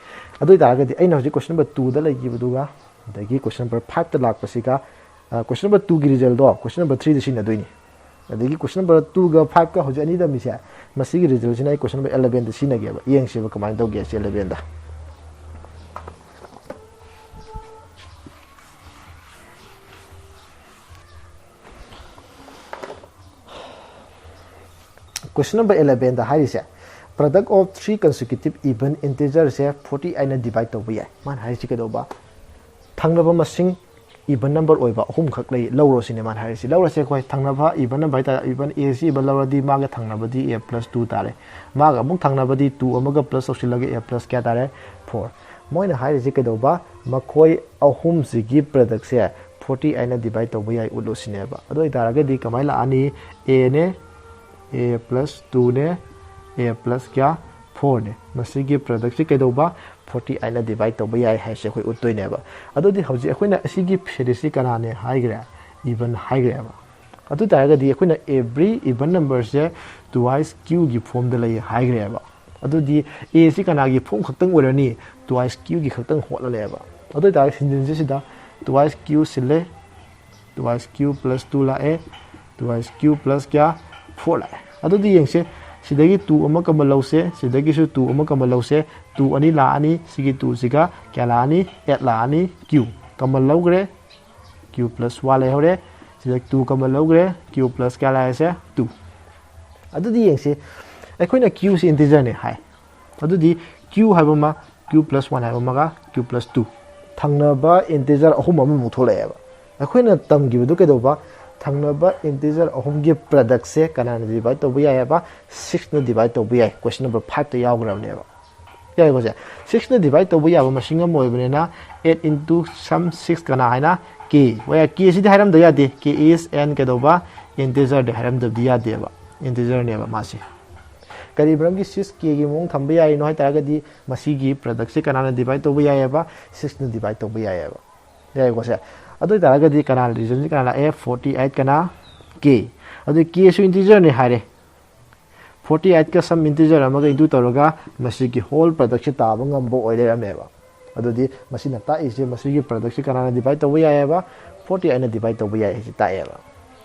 ꯑꯗꯨ ꯑꯣꯏꯇꯥꯔꯒꯗꯤ ꯑꯩꯅ ꯍꯧꯖꯤꯛ question number twoꯗ ꯂꯩꯈꯤꯕꯗꯨꯒ ꯑꯗꯒꯤ question number fiveꯇ ꯂꯥꯛꯄꯁꯤꯒ, ꯑ, question number twoꯒꯤ resultꯗꯣ question number threeꯗ ꯁꯤꯖꯤꯟꯅꯗꯣꯏꯅꯤ꯫ ꯑꯗꯒꯤ question number twoꯒ fiveꯀ ꯍꯧꯖꯤꯛ ꯑꯅꯤ ꯇꯝꯃꯤꯁꯦ, ꯃꯁꯤꯒꯤ resulꯁꯤꯅ ꯑꯩ question number elevenꯗ ꯁꯤꯖꯤꯟꯅꯒꯦꯕ꯫ ꯌꯦꯡꯁꯦꯕ ꯀꯃꯥꯏꯅ ꯇꯧꯒꯦ ꯁꯤ elevenꯗ꯫ Question number elevenꯗ ꯍꯥꯏꯔꯤꯁꯦ, product of three consecutive even integerꯁꯦ forty eightꯅ divide ꯇꯧꯕ ꯌꯥꯏ꯫ ꯃꯥꯅ ꯍꯥꯏꯔꯤꯁꯤ ꯀꯩꯗꯧꯕ? ꯊꯪꯅꯕ ꯃꯁꯤꯡ even number ꯑꯣꯏꯕ ꯑꯍꯨꯝꯈꯛ ꯂꯩ, ꯂꯧꯔꯣ ꯁꯤꯅꯦ ꯃꯥꯅ ꯍꯥꯏꯔꯤꯁꯤ꯫ ꯂꯧꯔꯁꯦ ꯑꯩꯈꯣꯏ ꯊꯪꯅꯕ even number ꯍꯥꯏꯇꯥꯔꯦ, even A ꯁꯤ even ꯂꯧꯔꯗꯤ ꯃꯥꯒ ꯊꯪꯅꯕꯗꯤ A plus two ꯇꯥꯔꯦ꯫ ꯃꯥꯒ ꯑꯃꯨꯛ ꯊꯪꯅꯕꯗꯤ two ꯑꯃꯒ plus ꯇꯧꯁꯤꯜꯂꯒ A plus ꯀꯌꯥ ꯇꯥꯔꯦ? Four꯫ ꯃꯣꯏꯅ ꯍꯥꯏꯔꯤꯁꯤ ꯀꯩꯗꯧꯕ? ꯃꯈꯣꯏ ꯑꯍꯨꯝꯁꯤꯒꯤ productꯁꯦ forty eightꯅ divide ꯇꯧꯕ ꯌꯥꯏ ꯎꯠꯂꯨ ꯁꯤꯅꯦꯕ꯫ ꯑꯗꯨ ꯑꯣꯏꯇꯥꯔꯒꯗꯤ ꯀꯃꯥꯏꯅ ꯂꯥꯛꯑꯅꯤ? Aꯅꯦ, A plus twoꯅꯦ, A plus ꯀꯌꯥ? Fourꯅꯦ꯫ ꯃꯁꯤꯒꯤ productꯁꯤ ꯀꯩꯗꯧꯕ? Forty eightꯅ divide ꯇꯧꯕ ꯌꯥꯏ ꯍꯥꯏꯁꯦ ꯑꯩꯈꯣꯏ ꯎꯠꯇꯣꯏꯅꯦꯕ꯫ ꯑꯗꯨꯗꯤ ꯍꯧꯖꯤꯛ ꯑꯩꯈꯣꯏꯅ ꯑꯁꯤꯒꯤ series ꯁꯤ ꯀꯅꯥꯅꯦ ꯍꯥꯏꯈ꯭ꯔꯦ? Even ꯍꯥꯏꯈ꯭ꯔꯦꯕ꯫ ꯑꯗꯨ ꯑꯣꯏꯇꯥꯔꯒꯗꯤ ꯑꯩꯈꯣꯏꯅ every even numberꯁꯦ twice Qꯒꯤ formꯗ ꯂꯩ ꯍꯥꯏꯈ꯭ꯔꯦꯕ꯫ ꯑꯗꯨꯗꯤ A ꯁꯤ ꯀꯅꯥꯒꯤ form ꯈꯛꯇꯪ ꯑꯣꯏꯔꯅꯤ? Twice Qꯒꯤ ꯈꯛꯇꯪ ꯍꯣꯠꯂꯅꯦꯕ꯫ ꯑꯗꯨ ꯑꯣꯏꯇꯥꯔꯒꯗꯤ ꯁꯤꯟꯖꯤꯟꯁꯤ ꯁꯤꯗ twice Q ꯁꯤꯜꯂꯦ, twice Q plus two ꯂꯥꯛꯑꯦ, twice Q plus ꯀꯌꯥ? Four ꯂꯥꯛꯑꯦ꯫ ꯑꯗꯨꯗꯤ ꯌꯦꯡꯁꯦ, ꯁꯤꯗꯒꯤ two ꯑꯃ common ꯂꯧꯁꯦ, ꯁꯤꯗꯒꯤꯁꯨ two ꯑꯃ common ꯂꯧꯁꯦ, two ꯑꯅꯤ ꯂꯥꯛꯑꯅꯤ, ꯁꯤꯒꯤ twoꯁꯤꯒ ꯀꯌꯥ ꯂꯥꯛꯑꯅꯤ? Eight ꯂꯥꯛꯑꯅꯤ꯫ Q common ꯂꯧꯈ꯭ꯔꯦ, Q plus one ꯂꯩꯍꯧꯔꯦ, ꯁꯤꯗ two common ꯂꯧꯈ꯭ꯔꯦ, Q plus ꯀꯌꯥ ꯂꯥꯛꯑꯦꯁꯦ? Two꯫ ꯑꯗꯨꯗꯤ ꯌꯦꯡꯁꯤ, ꯑꯩꯈꯣꯏꯅ Qꯁꯤ integerꯅꯦ ꯍꯥꯏ, ꯑꯗꯨꯗꯤ Q ꯍꯥꯏꯕ ꯑꯃ, Q plus one ꯍꯥꯏꯕ ꯑꯃꯒ Q plus two, ꯊꯪꯅꯕ integer ꯑꯍꯨꯝ ꯑꯃꯃꯨꯛ ꯊꯣꯛꯂꯛꯑꯦꯕ꯫ ꯑꯩꯈꯣꯏꯅ ꯇꯝꯈꯤꯕꯗꯨ ꯀꯩꯗꯧꯕ? ꯊꯪꯅꯕ integer ꯑꯍꯨꯝꯒꯤ productꯁꯦ ꯀꯅꯥꯅ divide ꯇꯧꯕ ꯌꯥꯏ ꯍꯥꯏꯕ? Sixꯅ divide ꯇꯧꯕ ꯌꯥꯏ꯫ Question number fiveꯇ ꯌꯥꯎꯈ꯭ꯔꯕꯅꯦꯕ꯫ ꯌꯥꯏꯀꯣ ꯁꯦ? Sixꯅ divide ꯇꯧꯕ ꯌꯥꯕ ꯃꯁꯤꯡ ꯑꯃ ꯑꯣꯏꯕꯅꯤꯅ eight into some six ꯀꯅꯥ ꯍꯥꯏꯅ? K꯫ ꯍꯣꯏ, K ꯁꯤꯗꯤ ꯍꯥꯏꯔꯝꯗ ꯌꯥꯗꯦ꯫ K is an ꯀꯩꯗꯧꯕ? Integerꯗꯤ ꯍꯥꯏꯔꯝꯗꯕꯗꯤ ꯌꯥꯗꯦꯕ꯫ Integerꯅꯦꯕ ꯃꯥꯁꯦ꯫ ꯀꯔꯤ ꯃꯔꯝꯒꯤ six kꯒꯤ ꯃꯑꯣꯡ ꯊꯝꯕ ꯌꯥꯔꯤꯅꯣ ꯍꯥꯏ ꯇꯥꯔꯒꯗꯤ, ꯃꯁꯤꯒꯤ productꯁꯦ ꯀꯅꯥꯅ divide ꯇꯧꯕ ꯌꯥꯏꯑꯕ? Sixꯅ divide ꯇꯧꯕ ꯌꯥꯏꯑꯕ꯫ ꯌꯥꯏꯀꯣ ꯁꯦ? ꯑꯗꯨ ꯑꯣꯏ ꯇꯥꯔꯒꯗꯤ ꯀꯅꯥ reasonꯁꯦ ꯀꯅꯥ ꯂꯥꯛꯑꯦ? Forty eight ꯀꯅꯥ? K꯫ ꯑꯗꯨ Kꯁꯨ integerꯅꯦ ꯍꯥꯏꯔꯦ꯫ Forty eight ꯀ some integer ꯑꯃꯒ into ꯇꯧꯔꯒ ꯃꯁꯤꯒꯤ whole productꯁꯦ ꯇꯥꯕ ꯉꯝꯕ ꯑꯣꯏ ꯂꯩꯔꯝꯃꯦꯕ꯫ ꯑꯗꯨꯗꯤ ꯃꯁꯤꯅ ꯇꯥꯛꯏꯁꯦ, ꯃꯁꯤꯒꯤ productꯁꯦ ꯀꯅꯥꯅ divide ꯇꯧꯕ ꯌꯥꯏꯑꯕ? Forty eightꯅ divide ꯇꯧꯕ ꯌꯥꯏ ꯍꯥꯏꯁꯦ ꯇꯥꯛꯑꯦꯕ꯫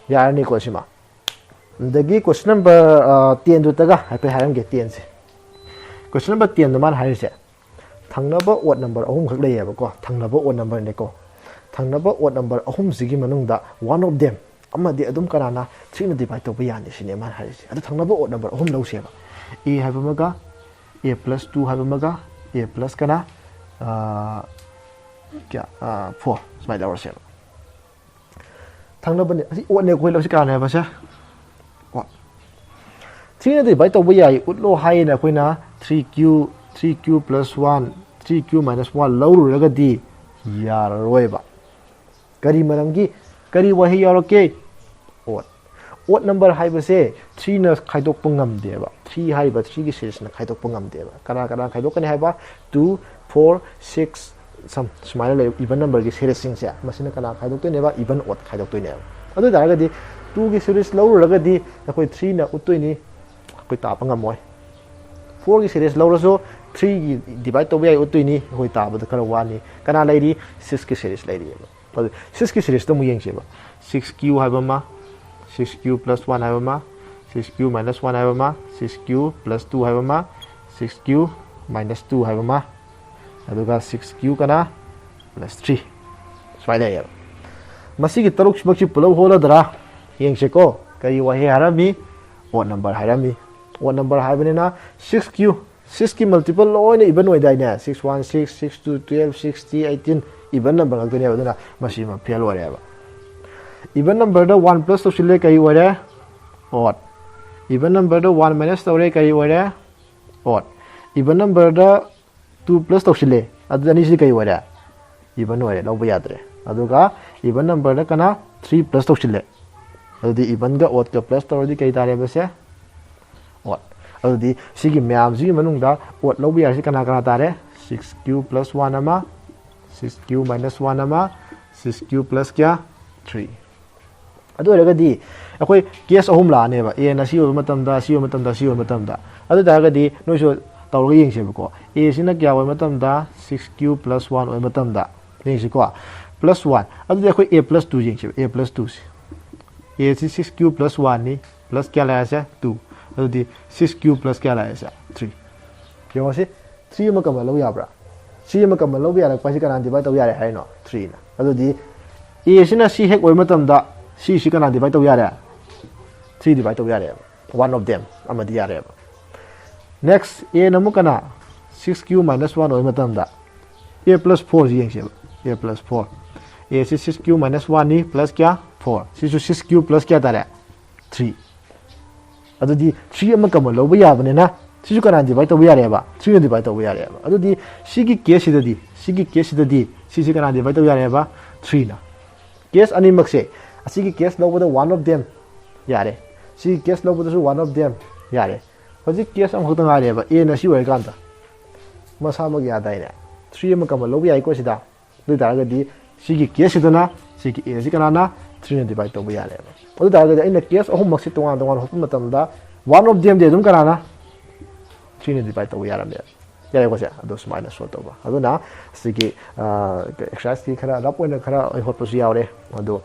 ꯌꯥꯔꯅꯤꯀꯣ ꯁꯤꯃ? ꯑꯗꯒꯤ question number tenꯗꯨꯇꯒ ꯍꯥꯏꯐꯦꯠ ꯍꯥꯏꯔꯝꯒꯦ, tenꯁꯦ꯫ Question number tenꯗ ꯃꯥꯅ ꯍꯥꯏꯔꯤꯁꯦ, ꯊꯪꯅꯕ odd number ꯑꯍꯨꯝꯈꯛ ꯂꯩꯌꯦꯕꯀꯣ, ꯊꯪꯅꯕ odd numberꯅꯦꯀꯣ꯫ ꯊꯪꯅꯕ odd number ꯑꯍꯨꯝꯁꯤꯒꯤ ꯃꯅꯨꯡꯗ one of them ꯑꯃꯗꯤ ꯑꯗꯨꯝ ꯀꯅꯥꯅ threeꯅ divide ꯇꯧꯕ ꯌꯥꯅꯤ ꯁꯤꯅꯦ ꯃꯥꯅ ꯍꯥꯏꯔꯤꯁꯦ꯫ ꯑꯗꯨ ꯊꯪꯅꯕ odd number ꯑꯍꯨꯝ ꯂꯧꯁꯦꯕ, A ꯍꯥꯏꯕ ꯑꯃꯒ, A plus two ꯍꯥꯏꯕ ꯑꯃꯒ, A plus ꯀꯅꯥ? ꯑꯥ, ꯀꯌꯥ? ꯑꯥ, four꯫ ꯁꯨꯃꯥꯏꯅ ꯂꯧꯔꯁꯦꯕ꯫ ꯊꯪꯅꯕꯅꯦ, ꯑꯁꯤ oddꯅꯦ ꯑꯩꯈꯣꯏ ꯂꯧꯁꯤ ꯀꯅꯥꯅꯦ ꯍꯥꯏꯕꯁꯦ? Odd꯫ Threeꯅ divide ꯇꯧꯕ ꯌꯥꯏ ꯎꯠꯂꯣ ꯍꯥꯏꯌꯦꯅ ꯑꯩꯈꯣꯏꯅ three Q, three Q plus one, three Q minus one ꯂꯧꯔꯨꯔꯒꯗꯤ ꯌꯥꯔꯔꯣꯏꯕ꯫ ꯀꯔꯤ ꯃꯔꯝꯒꯤ? ꯀꯔꯤ ꯋꯥꯍꯩ ꯌꯥꯎꯔꯛꯀꯦ? Odd꯫ Odd number ꯍꯥꯏꯕꯁꯦ threeꯅ ꯈꯥꯏꯗꯣꯛꯄ ꯉꯝꯗꯦꯕ꯫ Three ꯍꯥꯏꯔꯤꯕ threeꯒꯤ seriesꯅ ꯈꯥꯏꯗꯣꯛꯄ ꯉꯝꯗꯦꯕ꯫ ꯀꯅꯥ ꯀꯅꯥ ꯈꯥꯏꯗꯣꯛꯀꯅꯤ ꯍꯥꯏꯕ? Two, four, six, some ꯁꯨꯃꯥꯏꯅ ꯂꯩ even numberꯒꯤ seriesꯁꯤꯡꯁꯦ, ꯃꯁꯤꯅ ꯀꯅꯥ ꯈꯥꯏꯗꯣꯛꯇꯣꯏꯅꯦꯕ? Even odd ꯈꯥꯏꯗꯣꯛꯇꯣꯏꯅꯦꯕ꯫ ꯑꯗꯨ ꯑꯣꯏ ꯇꯥꯔꯒꯗꯤ twoꯒꯤ series ꯂꯧꯔꯨꯔꯒꯗꯤ ꯑꯩꯈꯣꯏ threeꯅ ꯎꯠꯇꯣꯏꯅꯤ, ꯑꯩꯈꯣꯏ ꯇꯥꯕ ꯉꯝꯃꯣꯏ꯫ Fourꯒꯤ series ꯂꯧꯔꯁꯨ threeꯒꯤ divide ꯇꯧꯕ ꯌꯥꯏ ꯎꯠꯇꯣꯏꯅꯤ, ꯑꯩꯈꯣꯏ ꯇꯥꯕꯗ ꯈꯔ ꯋꯥꯅꯤ꯫ ꯀꯅꯥ ꯂꯩꯔꯤ? Sixꯀꯤ series ꯂꯩꯔꯤꯑꯕ꯫ ꯑꯗꯨ sixꯀꯤ seriesꯇ ꯑꯃꯨꯛ ꯌꯦꯡꯁꯦꯕ꯫ Six Q ꯍꯥꯏꯕ ꯑꯃ, six Q plus one ꯍꯥꯏꯕ ꯑꯃ, six Q minus one ꯍꯥꯏꯕ ꯑꯃ, six Q plus two ꯍꯥꯏꯕ ꯑꯃ, six Q minus two ꯍꯥꯏꯕ ꯑꯃ, ꯑꯗꯨꯒ six Q ꯀꯅꯥ? Plus three꯫ ꯁꯨꯃꯥꯏꯅ ꯂꯩꯌꯦꯕ꯫ ꯃꯁꯤꯒꯤ ꯇꯔꯨꯛꯁꯤꯃꯛꯁꯤ ꯄꯨꯂꯞ ꯍꯣꯜꯂꯗ꯭ꯔꯥ? ꯌꯦꯡꯁꯦꯀꯣ꯫ ꯀꯔꯤ ꯋꯥꯍꯩ ꯍꯥꯏꯔꯝꯃꯤ? Odd number ꯍꯥꯏꯔꯝꯃꯤ꯫ Odd number ꯍꯥꯏꯕꯅꯤꯅ six Q, sixꯀꯤ multiple ꯂꯣꯏꯅ even ꯑꯣꯏꯗꯥꯏꯅꯦ? Six one six, six two twelve, six three eighteen, even number ꯉꯥꯛꯇꯅꯦꯕ, ꯑꯗꯨꯅ ꯃꯁꯤ ꯑꯃ fail ꯑꯣꯏꯔꯦꯕ꯫ Even numberꯗ one plus ꯇꯧꯁꯤꯜꯂꯦ, ꯀꯔꯤ ꯑꯣꯏꯔꯦ? Odd꯫ Even numberꯗ one minus ꯇꯧꯔꯦ, ꯀꯔꯤ ꯑꯣꯏꯔꯦ? Odd꯫ Even numberꯗ two plus ꯇꯧꯁꯤꯜꯂꯦ, ꯑꯗꯨꯗꯤ ꯑꯅꯤꯁꯤ ꯀꯔꯤ ꯑꯣꯏꯔꯦ? Even ꯑꯣꯏꯔꯦ, ꯂꯧꯕ ꯌꯥꯗ꯭ꯔꯦ꯫ ꯑꯗꯨꯒ even numberꯗ ꯀꯅꯥ? Three plus ꯇꯧꯁꯤꯜꯂꯦ, ꯑꯗꯨꯗꯤ evenꯒ oddꯀ plus ꯇꯧꯔꯗꯤ ꯀꯩ ꯇꯥꯔꯦꯕ ꯁꯦ? Odd. ꯑꯗꯨꯗꯤ ꯁꯤꯒꯤ ꯃꯌꯥꯝꯁꯤꯒꯤ ꯃꯅꯨꯡꯗ odd ꯂꯧꯕ ꯌꯥꯔꯤꯁꯤ ꯀꯅꯥ ꯀꯅꯥ ꯇꯥꯔꯦ? Six q plus one ꯑꯃ, six q minus one ꯑꯃ, six q plus ꯀꯌꯥ? Three. ꯑꯗꯨ ꯑꯣꯏꯔꯒꯗꯤ ꯑꯩꯈꯣꯏ case ꯑꯍꯨꯝ ꯂꯥꯛꯑꯅꯦꯕ, Aꯅ ꯁꯤ ꯑꯣꯏꯕ ꯃꯇꯝꯗ, ꯁꯤ ꯑꯣꯏꯕ ꯃꯇꯝꯗ, ꯁꯤ ꯑꯣꯏꯕ ꯃꯇꯝꯗ꯫ ꯑꯗꯨ ꯑꯣꯏꯇꯥꯔꯒꯗꯤ ꯅꯣꯏꯁꯨ ꯇꯧꯔꯒ ꯌꯦꯡꯁꯦꯕꯀꯣ꯫ Aꯁꯤꯅ ꯀꯌꯥ ꯑꯣꯏꯕ ꯃꯇꯝꯗ? Six q plus one ꯑꯣꯏꯕ ꯃꯇꯝꯗ꯫ ꯌꯦꯡꯁꯤꯀꯣ, plus one꯫ ꯑꯗꯨꯗꯤ ꯑꯩꯈꯣꯏ a plus two ꯌꯦꯡꯁꯦꯕ, a plus twoꯁꯦ꯫ Aꯁꯤ six q plus oneꯅꯤ, plus ꯀꯌꯥ ꯂꯥꯛꯑꯦꯁꯦ? Two꯫ ꯑꯗꯨꯗꯤ six q plus ꯀꯌꯥ ꯂꯥꯛꯑꯦꯁꯦ? Three꯫ ꯌꯦꯡꯉꯣ ꯁꯤ, three ꯑꯃ common ꯂꯧ ꯌꯥꯕ꯭ꯔꯥ? Three ꯑꯃ common ꯂꯧꯕ ꯌꯥꯔꯛꯄ ꯍꯥꯏꯁꯦ ꯀꯅꯥꯅ divide ꯇꯧ ꯌꯥꯔꯦ ꯍꯥꯏꯅꯣ? Threeꯅ꯫ ꯑꯗꯨꯗꯤ Aꯁꯤꯅ ꯁꯤ ꯍꯦꯛ ꯑꯣꯏꯕ ꯃꯇꯝꯗ ꯁꯤꯁꯤ ꯀꯅꯥ divide ꯇꯧ ꯌꯥꯔꯦ? Three divide ꯇꯧ ꯌꯥꯔꯦꯕ, one of them ꯑꯃꯗꯤ ꯌꯥꯔꯦꯕ꯫ Next, Aꯅ ꯑꯃꯨꯛ ꯀꯅꯥ? Six q minus one ꯑꯣꯏꯕ ꯃꯇꯝꯗ a plus fourꯁꯤ ꯌꯦꯡꯁꯦꯕ, a plus four꯫ Aꯁꯤ six q minus oneꯅꯤ, plus ꯀꯌꯥ? Four꯫ ꯁꯤꯁꯨ six q plus ꯀꯌꯥ ꯇꯥꯔꯦ? Three꯫ ꯑꯗꯨꯗꯤ three ꯑꯃ common ꯂꯧꯕ ꯌꯥꯕꯅꯤꯅ ꯁꯤꯁꯨ ꯀꯅꯥ divide ꯇꯧꯕ ꯌꯥꯔꯦꯕ? Threeꯅ divide ꯇꯧꯕ ꯌꯥꯔꯦꯕ꯫ ꯑꯗꯨꯗꯤ ꯁꯤꯒꯤ caseꯁꯤꯗꯗꯤ, ꯁꯤꯒꯤ caseꯁꯤꯗꯗꯤ ꯁꯤꯁꯤ ꯀꯅꯥ divide ꯇꯧꯕ ꯌꯥꯔꯦꯕ? Threeꯅ꯫ Case ꯑꯅꯤꯃꯛꯁꯦ, ꯑꯁꯤꯒꯤ case ꯂꯧꯕꯗ one of them ꯌꯥꯔꯦ, ꯁꯤꯒꯤ case ꯂꯧꯕꯗꯁꯨ one of them ꯌꯥꯔꯦ꯫ ꯍꯧꯖꯤꯛ case ꯑꯃꯈꯛꯇ ꯉꯥꯏꯔꯦꯕ, Aꯅ ꯁꯤ ꯑꯣꯏꯔꯀꯥꯟꯗ꯫ ꯃꯁꯥꯃꯛ ꯌꯥꯗꯥꯏꯅꯦ? Three ꯑꯃ common ꯂꯧꯕ ꯌꯥꯏꯀꯣ ꯁꯤꯗ꯫ ꯑꯗꯨ ꯑꯣꯏꯇꯥꯔꯒꯗꯤ ꯁꯤꯒꯤ caseꯁꯤꯗꯅ ꯁꯤꯒꯤ Aꯁꯤ ꯀꯅꯥꯅ? Threeꯅ divide ꯇꯧꯕ ꯌꯥꯔꯦꯕ꯫ ꯑꯗꯨ ꯑꯣꯏꯇꯥꯔꯒꯗꯤ ꯑꯩꯅ case ꯑꯍꯨꯝꯃꯛꯁꯤ ꯇꯣꯉꯥꯟ ꯇꯣꯉꯥꯟ ꯍꯣꯠꯄ ꯃꯇꯝꯗ one of themꯗꯤ ꯑꯗꯨꯝ ꯀꯅꯥꯅ? Threeꯅ divide ꯇꯧꯕ ꯌꯥꯔꯝꯃꯦꯕ꯫ ꯌꯥꯔꯦꯀꯣ ꯁꯦ? ꯑꯗꯨ ꯁꯨꯃꯥꯏꯅ solve ꯇꯧꯕ꯫ ꯑꯗꯨꯅ ꯁꯤꯒꯤ, ꯑ, exerciseꯀꯤ ꯈꯔ rough ꯑꯣꯏꯅ ꯈꯔ ꯑꯩ ꯍꯣꯠꯄꯁꯨ ꯌꯥꯎꯔꯦ꯫ ꯑꯗꯣ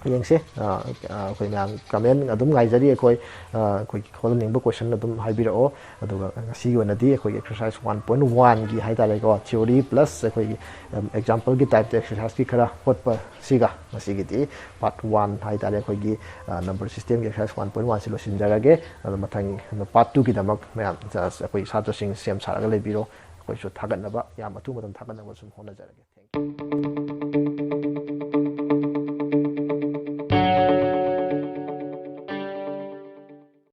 ꯌꯦꯡꯁꯦ꯫ ꯑ, ꯑ, ꯑꯩꯈꯣꯏ ꯃꯌꯥꯝ comment ꯑꯗꯨꯝ ꯉꯥꯏꯖꯔꯤ꯫ ꯑꯩꯈꯣꯏ, ꯑ, ꯑꯩꯈꯣꯏꯒꯤ ꯍꯣꯠꯅꯅꯤꯡꯕ question ꯑꯗꯨꯝ ꯍꯥꯏꯕꯤꯔꯛꯑꯣ꯫ ꯑꯗꯨꯒ ꯉꯁꯤꯒꯤ ꯑꯣꯏꯅꯗꯤ ꯑꯩꯈꯣꯏꯒꯤ exercise one point oneꯒꯤ ꯍꯥꯏ ꯇꯥꯔꯦꯀꯣ, theory plus ꯑꯩꯈꯣꯏꯒꯤ, ꯎꯝ, exampleꯒꯤ typeꯇ exerciseꯀꯤ ꯈꯔ ꯍꯣꯠꯄꯁꯤꯒ ꯉꯁꯤꯒꯤꯗꯤ part one ꯍꯥꯏ ꯇꯥꯔꯦ, ꯑꯩꯈꯣꯏꯒꯤ, ꯑ, number systemꯒꯤ exercise one point oneꯁꯤ ꯂꯣꯏꯁꯤꯟꯖꯔꯒꯦ꯫ ꯑꯗꯣ ꯃꯊꯪ part twoꯒꯤꯗꯃꯛ ꯃꯌꯥꯝ, ꯑ, ꯑꯩꯈꯣꯏ ꯁꯥꯇ꯭ꯔꯁꯤꯡ ꯁꯦꯝ ꯁꯥꯔꯒ ꯂꯩꯕꯤꯔꯣ꯫ ꯑꯩꯈꯣꯏꯁꯨ ꯊꯥꯒꯠꯅꯕ, ꯌꯥꯝ ꯑꯊꯨꯕ ꯃꯇꯝꯗ ꯊꯥꯒꯠꯅꯕ ꯁꯨꯝ ꯍꯣꯠꯅꯖꯔꯒꯦ꯫ Thank you꯫